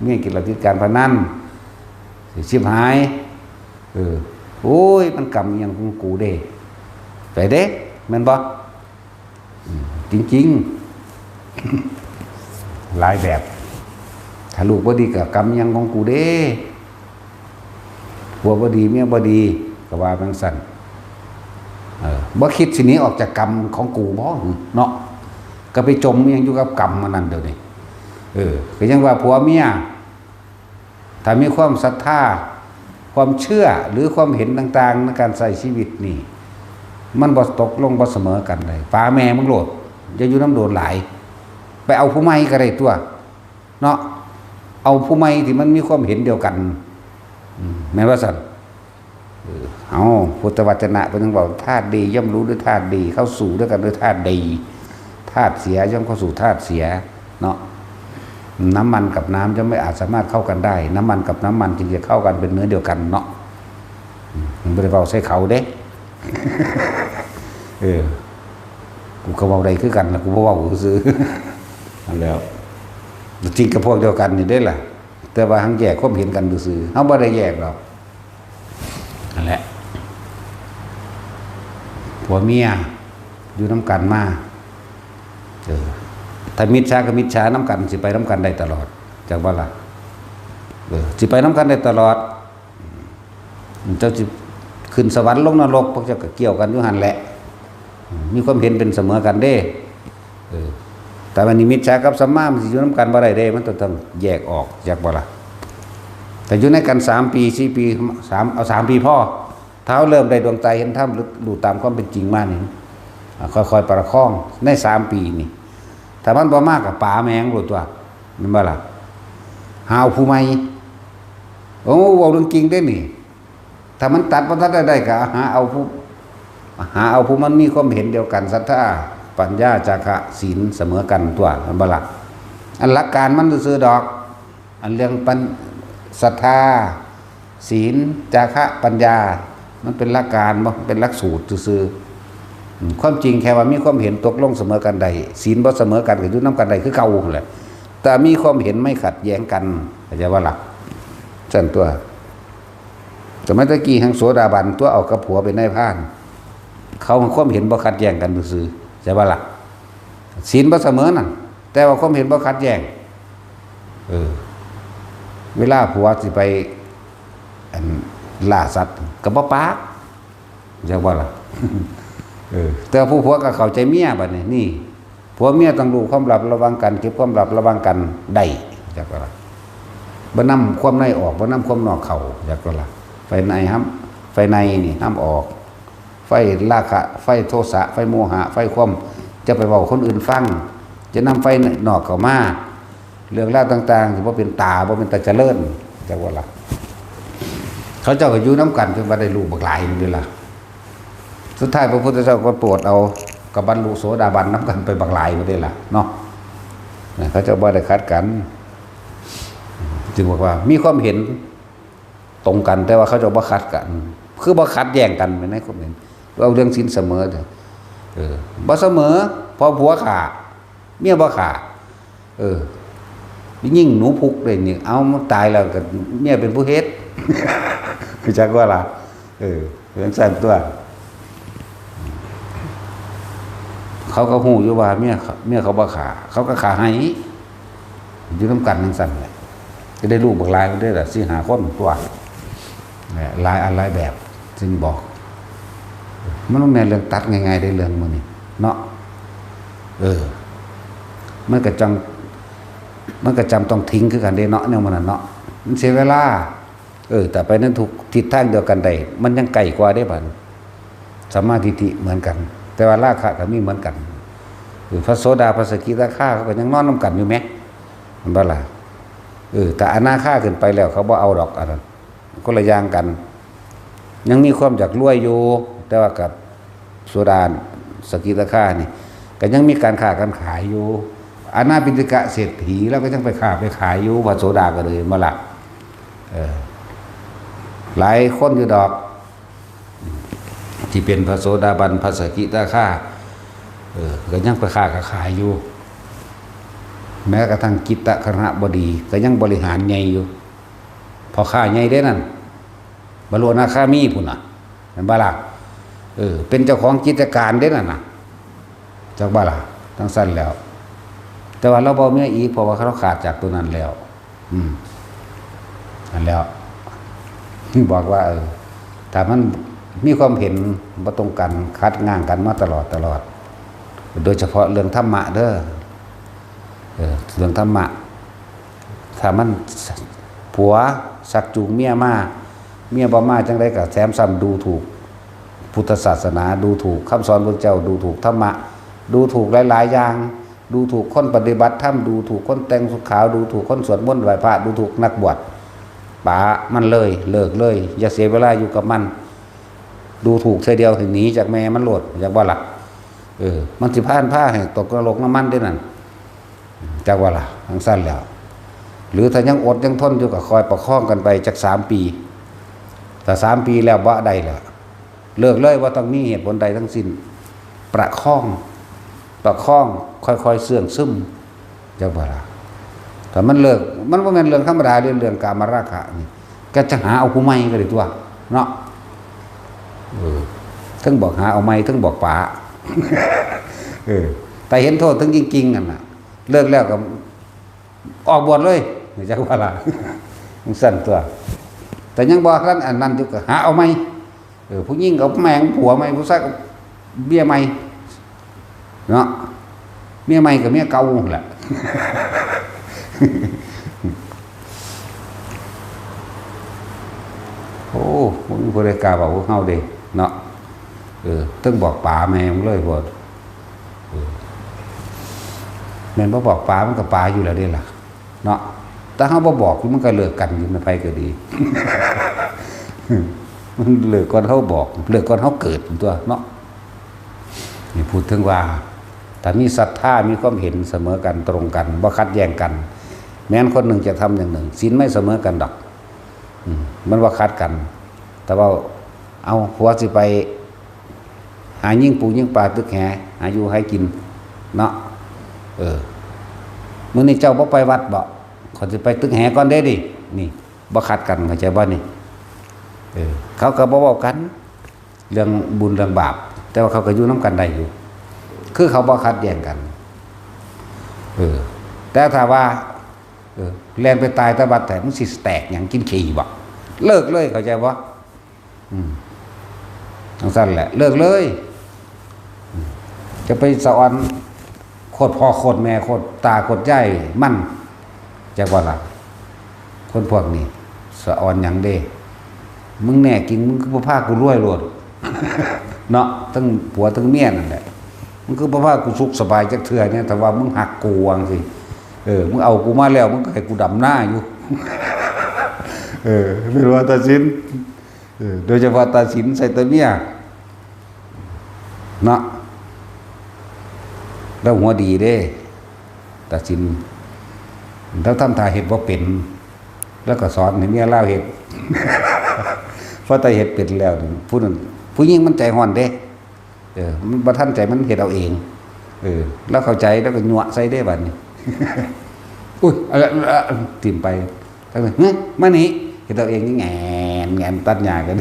เมียกินเหล้าติดการพนัน สิชิบหาย เออ โอ้ย มันกรรมอิหยังของกูเด้ ไปเด้ แม่นบ่ อืม จริงๆ หลายแบบ ถ้าลูกบ่ดีก็กรรมอิหยังของกูเด้ ผัวบ่ดี เมียบ่ดี ก็ว่าจั่งซั่น เออ บ่คิดสิหนีออกจากกรรมของกูบ่ เนาะ ก็ไปจมอิหยังอยู่กับกรรมมันนั่นเดี๋ยวนี้ เออ ก็ยังว่าผัวเมีย ถ้ามีความศรัทธา ความเชื่อ หรือความเห็นต่างๆ ในการใช้ชีวิตนี่ มันบ่ตกลงบ่เสมอกันเลย ป๋าแม่มึงโลด อย่าอยู่นำโดนหลาย ไปเอาผู้ใหม่ก็ได้ตัว เนาะ เอาผู้ใหม่ที่มันมีความเห็นเดียวกัน อืม แม่นว่าซั่น เออ เอา พุทธวจนะเพิ่นยังบอก ธาตุดีย่อมรู้ด้วยธาตุดี เข้าสู่ด้วยกันด้วยธาตุดี ธาตุเสียย่อมเข้าสู่ธาตุเสีย เนาะ น้ำมันกับน้ำย่อมไม่อาจสามารถเข้ากันได้ น้ำมันกับน้ำมันจึงจะเข้ากันเป็นเนื้อเดียวกันเนาะ อืม มันบ่ได้เว้าใส่เขาเด้ เออ กูก็เว้าได้คือกันล่ะ กูบ่เว้าซื่อๆ นั่นแหล้ว จริงกับพวกเดียวกันนี่เด้ล่ะ แต่ว่าหั้งแยกความเห็นกันซื่อๆ เฮาบ่ได้แยกดอก นั่นแหละ ผัวเมียอยู่นำกันมา เออ ถ้ามิจฉากับมิจฉานำกัน สิไปนำกันได้ตลอด จักบ่ล่ะ เออ สิไปนำกันได้ตลอด เจ้าสิขึ้นสวรรค์ลงนรก พวกเจ้าก็เกี่ยวกันอยู่หั่นแหละ มีความเห็นเป็นเสมอกันเด้ เออ แต่ว่านี่มิจฉากับสัมมามันสิอยู่นำกันบ่ได้เด้ มันต้อง ต้องแยกออก จักบ่ล่ะ แต่อยู่ในกันสามปี สี่ปี สาม เอาสามปีพอ ถ้าเฮาเริ่มได้ดวงตาเห็นธรรม รู้ตามความเป็นจริงมานี่ อ่า ค่อยๆประคองในสามปีนี่ ถ้ามันบ่มาก็ป๋าแม่งโลดตัว แม่นบ่ล่ะ หาเอาผู้ใหม่ โอ้ เว้าเรื่องจริงเด้นี่ ถ้ามันตัดบ่ทันได้ก็หาเอาผู้ หาเอาผู้มันมีความเห็นเดียวกัน ศรัทธา ปัญญา จาคะ ศีลเสมอกันตัว แม่นบ่ล่ะ อันหลักการมันซื่อๆดอก อันเรื่องปัญ ศรัทธา ศีล จาคะ ปัญญา มันเป็นหลักการบ่ เป็นหลักสูตรซื่อๆ อืม ความจริงแค่ว่ามีความเห็นตกลงเสมอกันได้ ศีลบ่เสมอกันก็อยู่นำกันได้คือเก่าหั่นแหละ แต่มีความเห็นไม่ขัดแย้งกัน เข้าใจบ่ล่ะ ซั่นตัว สมัยตะกี้แฮ่งโสดาบันตัว เอากับผัวเป็นนายพราน เขาความเห็นบ่ขัดแย้งกันซื่อๆ ใช่บ่ล่ะ ศีลบ่เสมอนั่น แต่ว่าความเห็นบ่ขัดแย้ง เออ เวลาผัวสิไป อัน ล่าสัตว์ ก็บ่ปาก จักบ่ล่ะ เออ แต่ผู้ผัวก็เข้าใจเมียบัดนี้ นี่ ผัวเมียต้องรู้ความลับระหว่างกัน เก็บความลับระหว่างกันได้ จักบ่ล่ะ บ่นำความในออก บ่นำความนอกเข้า จักบ่ล่ะ ไฟในห้าม ไฟในนี่ห้ามออก ไฟราคะ ไฟโทสะ ไฟโมหะ ไฟความ จะไปเว้าคนอื่นฟัง จะนำไฟนอกเข้ามา เรื่องราวต่างๆ ที่บ่เป็นตา บ่เป็นตาเจริญ จักบ่ล่ะ เขาเจ้าก็อยู่นำกันจนว่าได้ลูกบักหลายหนึ่งเด้ล่ะ สุดท้ายพระพุทธเจ้าก็โปรดเอา ก็บรรลุโสดาบันนำกันไปบักหลายหมดเด้ล่ะเนาะ นะ เขาเจ้าบ่ได้ขัดกัน จึงบอกว่ามีความเห็นตรงกัน แต่ว่าเขาเจ้าบ่ขัดกัน คือบ่ขัดแย้งกันในความเห็น เอาเรื่องศีลเสมอเด้อ เออ บ่เสมอ พอผัวฆ่า เมียบ่ฆ่า เออ ยิ่งหนูพุกเลยนี่ เอามันตายแล้วก็เมียเป็นผู้เฮ็ด คือจักว่าล่ะ เออ เป็นซั่นตัว เขาก็ฮู้อยู่ว่าเมียเขา เมียเขาบ่ฆ่า เขาก็ฆ่าให้ อยู่นำกันจั่งซั่นแหละ ก็ได้ลูกบักหลายได้ล่ะ สี่ห้าคนตัว แหละ หลายอันหลายแบบ จึงบอก มันบ่แม่นเรื่องตัดง่ายๆ ได้เรื่องมื้อนี้ เนาะ เออ มันก็จัง มันก็จำต้องทิ้งคือกันเด้เนาะ แนวมันน่ะเนาะ มันเสียเวลา เออ แต่ไปนั้นถูกทิศทางเดียวกันได้ มันยังไกลกว่าเด้บัด สัมมาทิฏฐิเหมือนกัน แต่ว่าราคะก็มีเหมือนกัน เออ พระโสดา พระสกิทาคา เขาก็ยังนอนนำกันอยู่แหม แม่นบ่ล่ะ? เออ แต่อนาคาขึ้นไปแล้ว เขาบ่เอาดอก อันนั้น คนละอย่างกัน ยังมีความอยากรวยอยู่ แต่ว่ากับโสดา สกิทาคานี่ ก็ยังมีการค้าการขายอยู่ อนาปิณฑิกะเศรษฐี แล้วก็ยังไปค้าไปขายอยู่ พระโสดาก็เลยมาละ เออ หลายคนอยู่ดอก ที่เป็นพระโสดาบัน พระสกิทาคา เออ ก็ยังไปค้าก็ขายอยู่ แม้กระทั่งกิตตคฤหบดี ก็ยังบริหารใหญ่อยู่ พ่อค้าใหญ่เด้นั่น บรรลุอนาคามีพุ้นน่ะ แม่นบ่ล่ะ? เออ เป็นเจ้าของกิจการเด้นั่นน่ะ จักบ่ล่ะ? จั่งซั้นแล้ว แต่ว่าลาวบ่เอาเมียอีก เพราะว่าลาวขาดจากตัวนั้นแล้ว อืม นั่นแหล้ว บอกว่า เออ ถ้ามันมีความเห็นบ่ตรงกัน ขัดง้างกันมาตลอด ตลอด โดยเฉพาะเรื่องธรรมะเด้อ เออ เรื่องธรรมะ ถ้ามัน ผัวชักจูงเมียมา เมียบ่มาจั่งใดก็แถมซ้ำดูถูกพุทธศาสนา ดูถูกคำสอนพระเจ้า ดูถูกธรรมะ ดูถูกหลายๆ อย่าง ดูถูกคนปฏิบัติธรรม ดูถูกคนแต่งสุดขาว ดูถูกคนสวดมนต์ไหว้พระ ดูถูกนักบวช ปะมันเลย เลิกเลย อย่าเสียเวลาอยู่กับมัน ดูถูกเทื่อเดียวให้หนีจากแม่มันโลด จักบ่ล่ะ? เออ มันสิพา พาให้ตกนรกน้ำมันเด้นั่น จักบ่ล่ะ? จั่งซั้นแล้ว หรือถ้ายังอดยังทนอยู่ก็คอยประคองกันไปจักสามปี ถ้าสามปีแล้วบ่ได้แล้ว เลิกเลย บ่ต้องมีเหตุผลใดทั้งสิ้น ประคอง ประคอง ค่อยๆ เสื่องซึม จักบ่ล่ะ? ถ้ามันเลิก มันบ่แม่นเรื่องธรรมดาเด้ เรื่องกามราคะนี่ ก็จะหาเอาผู้ใหม่ก็ได้ตัว เนาะ เออ เทิงบอกหาเอาใหม่ เทิงบอกป๋า เออ แต่เห็นโทษถึงจริงๆ นั่นน่ะ เลิกแล้วก็ออกบวชเลย จักบ่ล่ะ? จั่งซั้นตัว แต่ยังบ่ทันอันนั้นอยู่ก็หาเอาใหม่ เออ ผู้หญิงก็แม่งผัวใหม่ ผู้ชายก็เมียใหม่ เนาะ เมียใหม่ก็เมียเก่าแหละ โอ้ บ่มีผู้ใดกล้าเว้ากับเฮาเด้ เนาะ เออ เทิงบอกป๋าแม่มึงเลยโพด เออ แม่นบ่บอกป๋ามันก็ป๋าอยู่แล้วเด้ล่ะ เนาะ แต่เฮาบ่บอกอยู่มันก็เลิกกันอยู่ แม่นไผก็ดี มันเลิกก่อนเฮาบอก เลิกก่อนเฮาเกิดตัวเนาะ นี่พูดถึงว่า ถ้ามีศรัทธา มีความเห็นเสมอกัน ตรงกัน บ่ขัดแย้งกัน แม้นคนหนึ่งจะทำอย่างหนึ่ง ศีลไม่เสมอกันดอก อืม มันบ่ขัดกัน แต่ว่า เอา ผัวสิไป หายิงปูยิงปลาตึกแห หาอยู่หากิน เนาะ เออ มื้อนี้เจ้าบ่ไปวัดบ่? ข้อยสิไปตึกแหก่อนเด้นี่ นี่ บ่ขัดกัน เข้าใจบ่นี่? เออ เขาก็บ่เว้ากัน เรื่องบุญเรื่องบาป แต่ว่าเขาก็อยู่นำกันได้อยู่ คือเขาบ่ขัดแย้งกัน เออ แต่ถ้าว่า เออ แล่นไปตายแต่วัด แต่มึงสิแตกหยัง กินขี้บ่? เลิกเลย เข้าใจบ่? อืม จั่งซั้นแหละ เลิกเลย อืม จะไปสะออน โคตรพ่อโคตรแม่ โคตรตาโคตรยายมัน จักบ่ล่ะ? คนพวกนี้ สะออนหยังเด้ มึงแน่จริง มึงคือบ่พากูรวยโลด เนาะ ทั้งผัวทั้งเมียนั่นแหละ มึงคือบ่พากูสุขสบายจักเทื่อเนี่ย ถ้าว่ามึงฮักกู ว่าจั่งซี้ เออ มึงเอากูมาแล้ว มึงก็ให้กูดำนาอยู่ เออ แม่นว่าตาสิน เออ โดยเฉพาะตาสินใส่แต่เมีย เนาะ ลาวหัวดีเด้ ตาสิน ลาวทำท่าเฮ็ดบ่เป็น ลาวก็สอนให้เมียลาวเฮ็ด พอแต่เฮ็ดเป็นแล้ว ผู้นั้น ผู้หญิงมันใจร้อนเด้ เออ มันบ่ทันใจ มันเฮ็ดเอาเอง เออ ลาวเข้าใจ ลาวก็ยั่วใส่เด้บัดนี้ อุ๊ย เอาละ เอาละ ถิ่มไป ทั้งนั้น "หึ มานี่" เฮ็ดเอาเอง แหงนแหงนตัดหญ้ากัน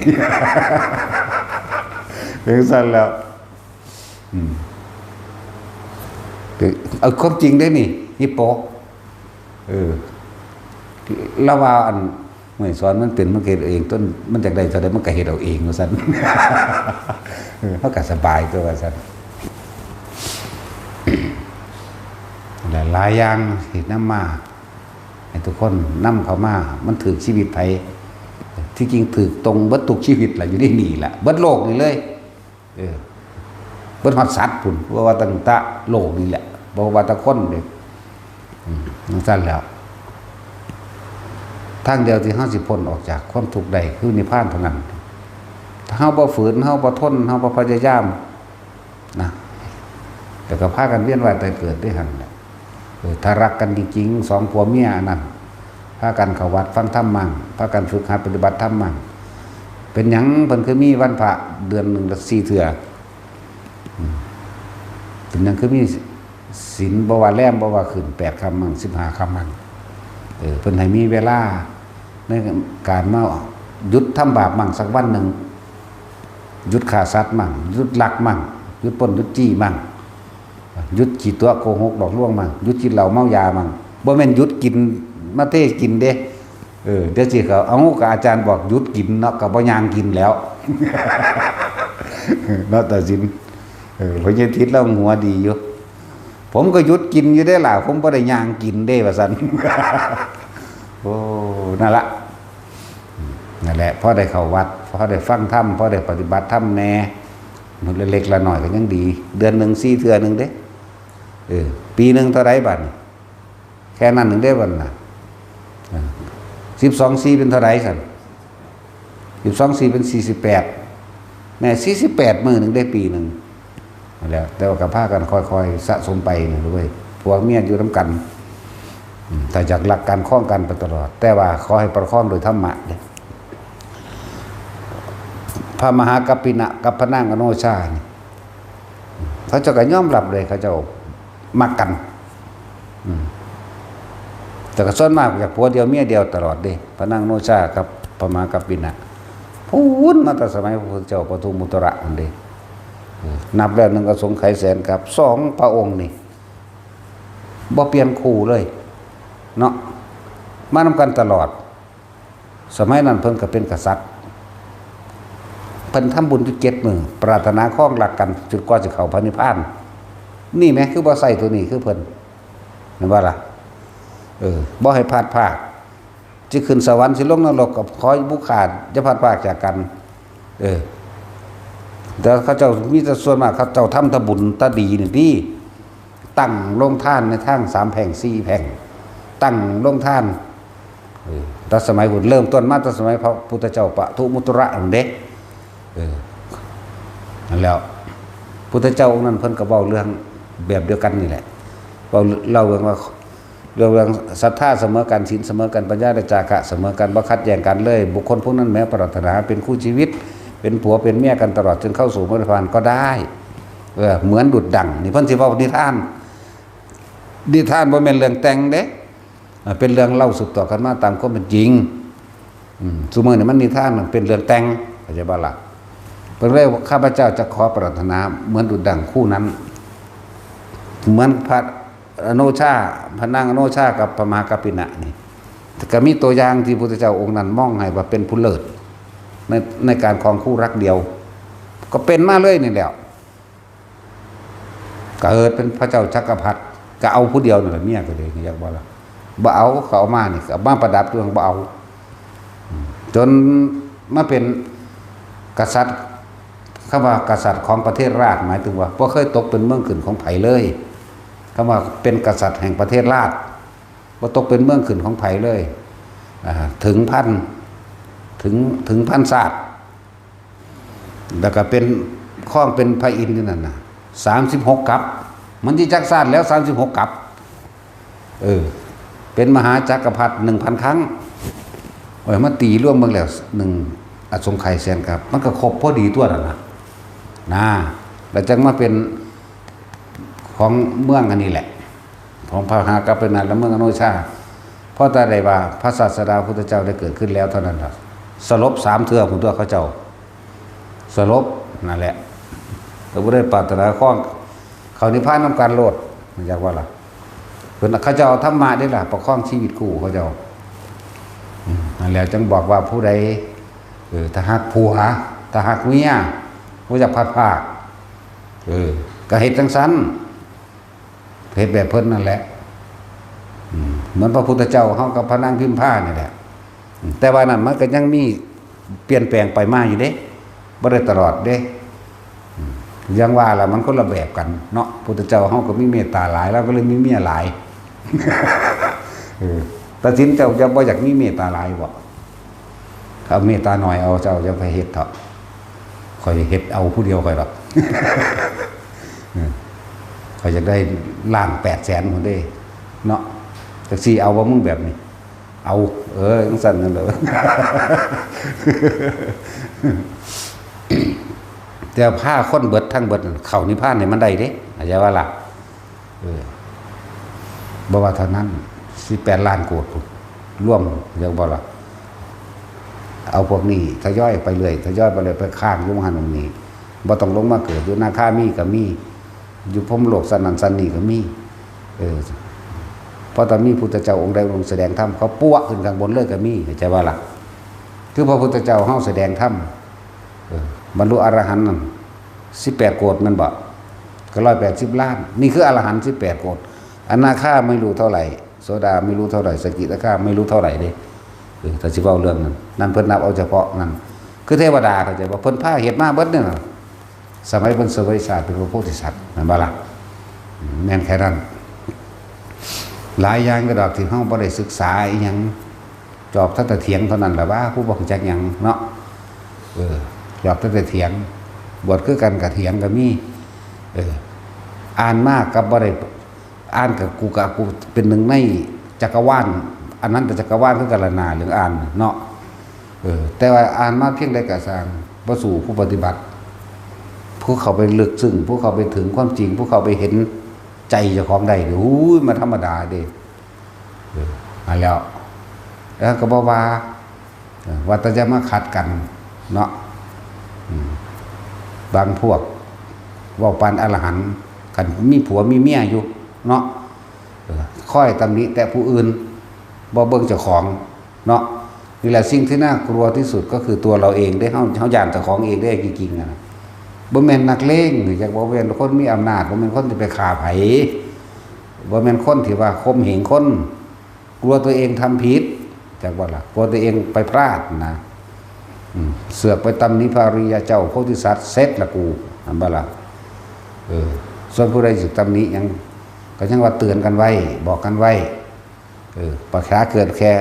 เป็นจั่งซั้นแล้ว อืม เอาความจริงเด้นี่ ฮิปโป เออ ลาวว่าอัน เมื่อสอนมันเป็น มันก็เฮ็ดเอาเอง ต้น มันอยากได้เท่าใด มันก็เฮ็ดเอาเอง ว่าซั่น เออ เฮาก็สบายตัว ว่าซั่น หลายๆ อย่างที่นำมา ให้ทุกคนนำเข้ามา มันถืกชีวิตไผ ที่จริงถืกตรงเบิดทุกชีวิตล่ะ อยู่ในนี่ล่ะ เบิดโลกนี่เลย เออ เบิดฮอดสัตว์พุ้น บ่ว่าตั้งแต่โลกนี่แหละ บ่ว่าแต่คนเด้ อืม จั่งซั้นแหล้ว ทางเดียวที่เฮาสิพ้นออกจากความทุกข์ได้คือนิพพานเท่านั้น ถ้าเฮาบ่ฝืน เฮาบ่ทน เฮาบ่พยายาม นะ แต่ก็พากันเวียนว่ายตายเกิดอยู่หั่นแหละ เออ ถ้ารักกันจริงๆ สองผัวเมียอันนั้น พากันเข้าวัดฟังธรรมมั่ง พากันฝึกหัดปฏิบัติธรรมมั่ง เป็นหยังเพิ่นคือมีวันพระเดือนหนึ่งละสี่เทื่อ อืม เป็นหยังคือมีศีล บ่ว่าแรม บ่ว่าขึ้นแปดค่ำมั่ง สิบห้าค่ำมั่ง เออ เพิ่นให้มีเวลาในการมาหยุดทำบาปมั่งสักวันหนึ่ง หยุดฆ่าสัตว์มั่ง หยุดลักมั่ง หยุดปล้น หยุดจี้มั่ง หยุดขี้ตั๋วโกหกหลอกลวงมั่ง หยุดกินเหล้าเมายามั่ง บ่แม่นหยุดกิน มาเทกินเด้ เออ เดี๋ยวสิเขา เอ้า ก็อาจารย์บอกหยุดกินเนาะ ก็บ่ย่างกินแล้ว เนาะ ตาสิน เออ พญาทิตย์เราหัวดีอยู่ ผมก็หยุดกินอยู่ได้ล่ะ ผมบ่ได้ย่างกินเด้ ว่าซั่น โอ้ นั่นละ นั่นแหละ พอได้เข้าวัด พอได้ฟังธรรม พอได้ปฏิบัติธรรมแหน่ เล็กๆละน้อยก็ยังดี เดือนหนึ่งสี่เทื่อหนึ่งเด้ เออ ปีหนึ่งเท่าใดบัดนี้ แค่นั้นหนึ่งได้บัดน่ะ เออ สิบสองสี่เป็นเท่าใดซั่น สิบสองสี่เป็นสี่สิบแปด แม่ สี่สิบแปดมื้อหนึ่งได้ปีหนึ่ง นั่นแหละ แต่ว่าก็พากันค่อยๆสะสมไปนะเว้ย ผัวเมียอยู่นำกัน อืม ถ้าอยากรักกันครองกันไปตลอด แต่ว่าขอให้ประคองโดยธรรมะเด้อ พระมหากัปปินะกับพระนางอโนชานี่ เขาเจ้าก็ยอมรับเลย เขาเจ้ามักกัน อืม แต่ก็ส่วนมากอยากผัวเดียวเมียเดียวตลอดเด้ พระนางอโนชากับพระมหากัปปินะ พู้นมาแต่สมัยพระพุทธเจ้าปทุมมุตระนั่นเด้ เออ นับแล้วหนึ่งอสงไขยแสนกับ สองพระองค์นี่ บ่เปลี่ยนคู่เลย เนาะ มานำกันตลอด สมัยนั้นเพิ่นก็เป็นกษัตริย์ เพิ่นทำบุญอยู่เจ็ดมื้อ ปรารถนาครองรักกันจนกว่าสิเข้าพระนิพพาน นี่แหม คือบ่ใส่ตัวนี้คือเพิ่น เห็นบ่ล่ะ เออ บ่ให้พลาดพลาด สิขึ้นสวรรค์สิลงนรกก็ขอบุคคลอย่าพลาดพลาดจากกัน เออ แต่เขาเจ้ามีแต่ส่วนมากเขาเจ้าทำแต่บุญแต่ดีนี่ติ ตั้งโรงทานในทางสามแพร่งสี่แพร่ง ตั้งโรงทาน เออ แต่สมัยพุ้น เริ่มต้นมาแต่สมัยพระพุทธเจ้าปทุมมุตระนั่นเด้ เออ นั่นแหล้ว พุทธเจ้าองค์นั้นเพิ่นก็เว้าเรื่องแบบเดียวกันนี่แหละ เว้า เล่าเรื่องว่า เรื่อง เรื่องศรัทธาเสมอกัน ศีลเสมอกัน ปัญญาและจาคะเสมอกัน บ่ขัดแย้งกันเลย บุคคลพวกนั้นแม้ปรารถนาเป็นคู่ชีวิต เป็นผัวเป็นเมียกันตลอดจนเข้าสู่พระนิพพานก็ได้ เออ เหมือนดุจดั่ง นี่เพิ่นสิเว้านิทาน นิทานบ่แม่นเรื่องแต่งเด้ อ่า เป็นเรื่องเล่าสืบต่อกันมาตามความเป็นจริง อืม ซุมื้อนี้มันนิทาน มันเป็นเรื่องแต่ง เข้าใจบ่ล่ะ เพิ่นเลยว่า ข้าพเจ้าจะขอปรารถนาเหมือนดุจดั่งคู่นั้น เหมือนพระอโนชา พระนางอโนชากับพระมหากัปปินะนี่ ก็มีตัวอย่างที่พุทธเจ้าองค์นั้นมองให้ว่าเป็นผู้เลิศ ใน ในการครองคู่รักเดียว ก็เป็นมาเลยนี่แหละ เกิดเป็นพระเจ้าจักรพรรดิ ก็เอาผู้เดียวนั่นแหละ เมียก็เลย อยากบ่ล่ะ บ่เอา เขาเอามานี่ ก็เอามาประดับดวง บ่เอา จนมาเป็นกษัตริย์ คำว่ากษัตริย์ของประเทศราช หมายถึงว่าบ่เคยตกเป็นเมืองขึ้นของไผเลย คำว่าเป็นกษัตริย์แห่งประเทศราช บ่ตกเป็นเมืองขึ้นของไผเลย อ่า ถึงพัน ถึง ถึงพันชาติ แล้วก็เป็น ครองเป็นพระอินทร์อยู่นั่นน่ะ สามสิบหกกัป มันสิจักชาติแล้ว สามสิบหกกัป เออ เป็นมหาจักรพรรดิหนึ่งพันครั้ง โอ้ย มาตีรวมเบิ่งแล้ว หนึ่งอสงไขยแสนกัป มันก็ครบพอดีตัวนั่นน่ะ นะ แล้วจังมาเป็นของเมืองอันนี้แหละ ของพระมหากัปปินะและเมืองอโนชา เพราะแต่ได้ว่าพระศาสดาพุทธเจ้าได้เกิดขึ้นแล้วเท่านั้นล่ะ สลบสามเทื่อพุ้นตัวเขาเจ้า สลบนั่นแหละ ก็บ่ได้ปรารถนาครอง เข้านิพพานนำกันโลด มันอยากว่าล่ะ เพิ่นเขาเจ้าเอาธรรมะนี่ล่ะ ประคองชีวิตคู่เขาเจ้า อืม นั่นแหละ จังบอกว่าผู้ใด เออ ถ้าฮักผัว ถ้าฮักเมีย บ่อยากพลัดพราก เออ ก็เฮ็ดจั่งซั้น เฮ็ดแบบเพิ่นนั่นแหละ อืม เหมือนพระพุทธเจ้าเฮากับพระนางพิมพานี่แหละ อืม แต่ว่านั่นมันก็ยังมีเปลี่ยนแปลงไปมาอยู่เด้ บ่ได้ตลอดเด้ อืม อย่างว่าล่ะ มันคนละแบบกันเนาะ พุทธเจ้าเฮาก็มีเมตตาหลาย ลาวก็เลยมีเมียหลาย เออ ตัดสินเจ้าจะบ่อยากมีเมตตาหลายบ่ เอาเมตตาหน่อยเอา เจ้าจะไปเฮ็ดเถาะ ข้อยเฮ็ดเอาผู้เดียวข้อยดอก เออ ข้อยอยากได้ล้านแปดแสนพุ้นเด้ เนาะ จักสิเอาบ่มึงแบบนี้ เอา เออ จังซั่นนั่นแหละ แต่พาคนเบิดทั้งเบิดนั่นเข้านิพพานนี่มันได้เด้ เข้าใจบ่ล่ะ เออ บ่ว่าเท่านั้น สิบแปดล้านโกฏพุ้น รวม เรียกบ่ล่ะ เอาพวกนี้ทยอยไปเรื่อย ทยอยไปเรื่อย ไปค้างอยู่หั่นหม่องนี้ บ่ต้องลงมาเกิด อยู่นาคามีก็มี อยู่พรหมโลกชั้นนั้นชั้นนี้ก็มี เออ เพราะถ้ามีพุทธเจ้าองค์ใดองค์หนึ่งแสดงธรรม เขาปั๊วขึ้นข้างบนเลยก็มี เข้าใจบ่ล่ะ คือพระพุทธเจ้าเฮาแสดงธรรม เออ บรรลุอรหันต์นั่น สิบแปดโกฏแม่นบ่ ก็ร้อยแปดสิบล้าน นี่คืออรหันต์สิบแปดโกฏ อนาคาไม่รู้เท่าไหร่ โสดาไม่รู้เท่าไหร่ สกิทาคาไม่รู้เท่าไหร่เด้ เออ ถ้าสิเว้าเรื่องนั้น นั่นเพิ่นนับเอาเฉพาะนั่น คือเทวดา เข้าใจบ่ เพิ่นพาเฮ็ดมาเบิดนี่น่ะ สมัยเพิ่นเสวยชาติเป็นพระโพธิสัตว์ แม่นบ่ล่ะ อืม แม่นแค่นั้น หลายอย่างก็ดอกที่เฮาบ่ได้ศึกษาอิหยัง จอบแต่เถียงเท่านั้นล่ะว่า ผู้บ่รู้จักหยังเนาะ เออ จอบแต่เถียง บวชคือกันก็เถียงก็มี เออ อ่านมากับบ่ได้ อ่านกับกูกับกูเป็นหนึ่งในจักรวาล อันนั้นแต่จักรวาลคือกันละนาเรื่องอ่านเนาะ เออ แต่ว่าอ่านมาเพียงใดก็ซ่าง บ่สู้ผู้ปฏิบัติ ผู้เข้าไปลึกซึ้ง ผู้เข้าไปถึงความจริง ผู้เข้าไปเห็นใจเจ้าของได้นี่ อุ้ย มันธรรมดาเด้ เออ อันแล้ว แล้วก็บ่ว่า เออ ว่าแต่จะมาขัดกันเนาะ อืม บางพวกเว้าปานอรหันต์ คันมีผัวมีเมียอยู่เนาะ เออ คอยตำหนิแต่ผู้อื่น บ่เบิ่งเจ้าของเนาะ นี่แหละสิ่งที่น่ากลัวที่สุดก็คือตัวเราเองเด้ เฮา เฮาย้านเจ้าของเองเด้ จริงๆ นะ บ่แม่นนักเลง อยากบ่แม่นคนมีอำนาจ บ่แม่นคนที่ไปฆ่าไผ บ่แม่นคนที่ว่าข่มเหงคน กลัวตัวเองทำผิด จักบ่ล่ะ กลัวตัวเองไปพลาดนะ อืม เสือกไปตำหนิพระอริยเจ้าโพธิสัตว์ เสร็จละกู แม่นบ่ล่ะ เออ ส่วนผู้ใดสิตำหนิหยัง ก็ยังว่าเตือนกันไว้ บอกกันไว้ เออ ปากขาเกิดแค่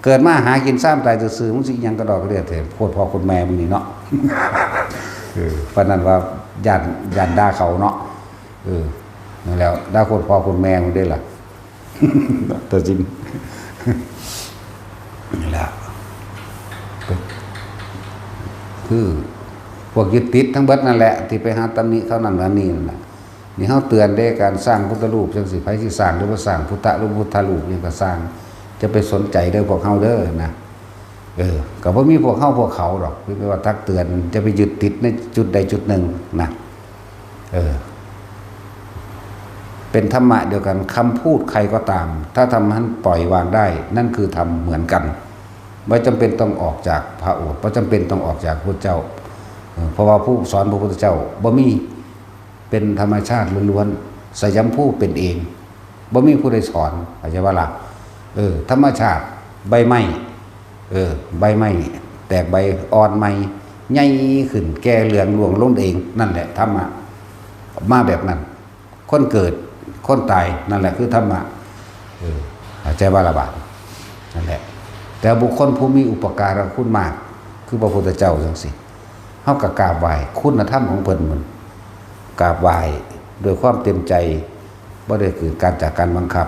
เกิดมาหากินซ้ำตายซื่อๆ มึงสิอิหยังกระดอกกระเดียดแท้ โคตรพ่อโคตรแม่มึงนี่เนาะ เออ ปานนั้นว่าย้าน ย้านด่าเขาเนาะ เออ นั่นแหล้ว ด่าโคตรพ่อโคตรแม่มึงเด้ล่ะ ตัดสิน นี่แหละ คือ พวกยึดติดทั้งเบิดนั่นแหละ ที่ไปหาตำหนิเขานั่นหานี่นั่นแหละ นี่เฮาเตือนเด้ การสร้างพุทธรูปจังสิ ไผสิสร้างหรือบ่สร้าง พุทธะหรือพุทธรูปหยังก็ซ่าง จะไปสนใจเด้อพวกเฮาเด้อนะ เออ ก็บ่มีพวกเฮาพวกเขาดอก เพียงแต่ว่าตักเตือน จะไปยึดติดในจุดใดจุดหนึ่งนะ เออ เป็นธรรมะเดียวกัน คำพูดใครก็ตาม ถ้าทำให้ปล่อยวางได้ นั่นคือธรรมเหมือนกัน บ่จำเป็นต้องออกจากพระโอษฐ์ บ่จำเป็นต้องออกจากพระพุทธเจ้า เออ เพราะว่าผู้สอนพระพุทธเจ้าบ่มี เป็นธรรมชาติล้วนๆ สยามภูเป็นเอง บ่มีผู้ใดสอน เข้าใจบ่ล่ะ เออ ธรรมชาติ ใบไม้ เออ ใบไม้ แตกใบอ่อนใหม่ ใหญ่ขึ้น แก่เหลืองร่วงลงเอง นั่นแหละธรรมะ มาแบบนั้น คนเกิด คนตาย นั่นแหละคือธรรมะ เออ เข้าใจบ่ล่ะบาด นั่นแหละ แต่บุคคลผู้มีอุปการะคุณมาก คือพระพุทธเจ้าจังซี้ เฮาก็กราบไหว้คุณธรรมของเพิ่น มื้อ กราบไหว้ด้วยความเต็มใจ บ่ได้เกิดการจากการบังคับ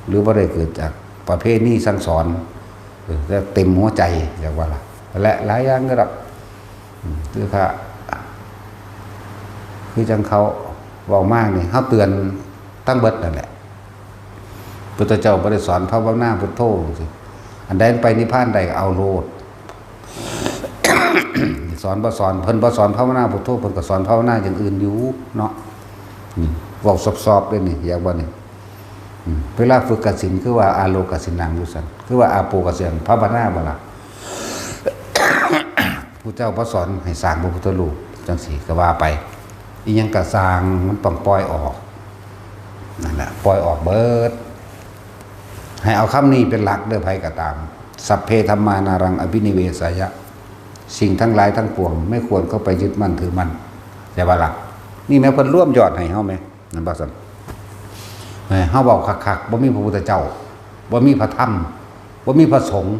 หรือบ่ได้เกิดจากประเพณีสั่งสอน เออ แต่เต็มหัวใจ เรียกว่าล่ะ และหลายอย่างก็ดอก อืม คือพระ คือจังเขาเว้ามานี่ เฮาเตือนทั้งเบิดนั่นแหละ พุทธเจ้าบ่ได้สอนภาวนาพุทโธจังซี้ อันใดไปนิพพานได้ก็เอาโลด สอนบ่สอน เพิ่นบ่สอนภาวนาพุทโธ เพิ่นก็สอนภาวนาอย่างอื่นอยู่เนาะ อืม เว้าซอบๆ เด้นี่ อยากบ่นี่ อืม เวลาฝึกกสิณคือว่าอาโลกสิณังอยู่ซั่น คือว่าอาโปกสิณัง ภาวนาบ่ล่ะ พุทธเจ้าบ่สอนให้สร้างพระพุทธรูปจังซี้ก็ว่าไป อิหยังก็ซ่าง มันต้องปล่อยออก นั่นแหละ ปล่อยออกเบิด ให้เอาคำนี้เป็นหลักเด้อ ไผก็ตาม สัพเพธัมมานารังอภินิเวสายะ สิ่งทั้งหลายทั้งปวงไม่ควรเข้าไปยึดมั่นถือมั่น แต่ว่าหลัก นี่แม่เพิ่นรวมยอดให้เฮาแม่ นั่นบ่ซั่น เอ้ย เฮาเว้าคักๆ บ่มีพระพุทธเจ้า บ่มีพระธรรม บ่มีพระสงฆ์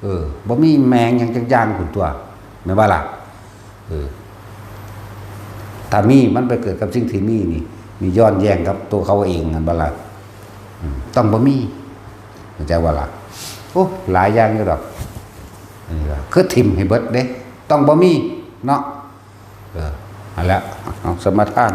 เออ บ่มีแม่งหยังจักอย่างพุ้นตั๊ว แม่นบ่ล่ะ เออ ถ้ามีมันไปเกิดกับสิ่งที่มีนี่ นี่ย้อนแย้งกับตัวเขาเอง แม่นบ่ล่ะ อืม ต้องบ่มี เข้าใจบ่ล่ะ โอ้ หลายอย่างอยู่ดอก อันนี้ก็คือถิ่มให้เบิดเด้ ต้องบ่มีเนาะ เออ นั่นแหละ เอาสมาทาน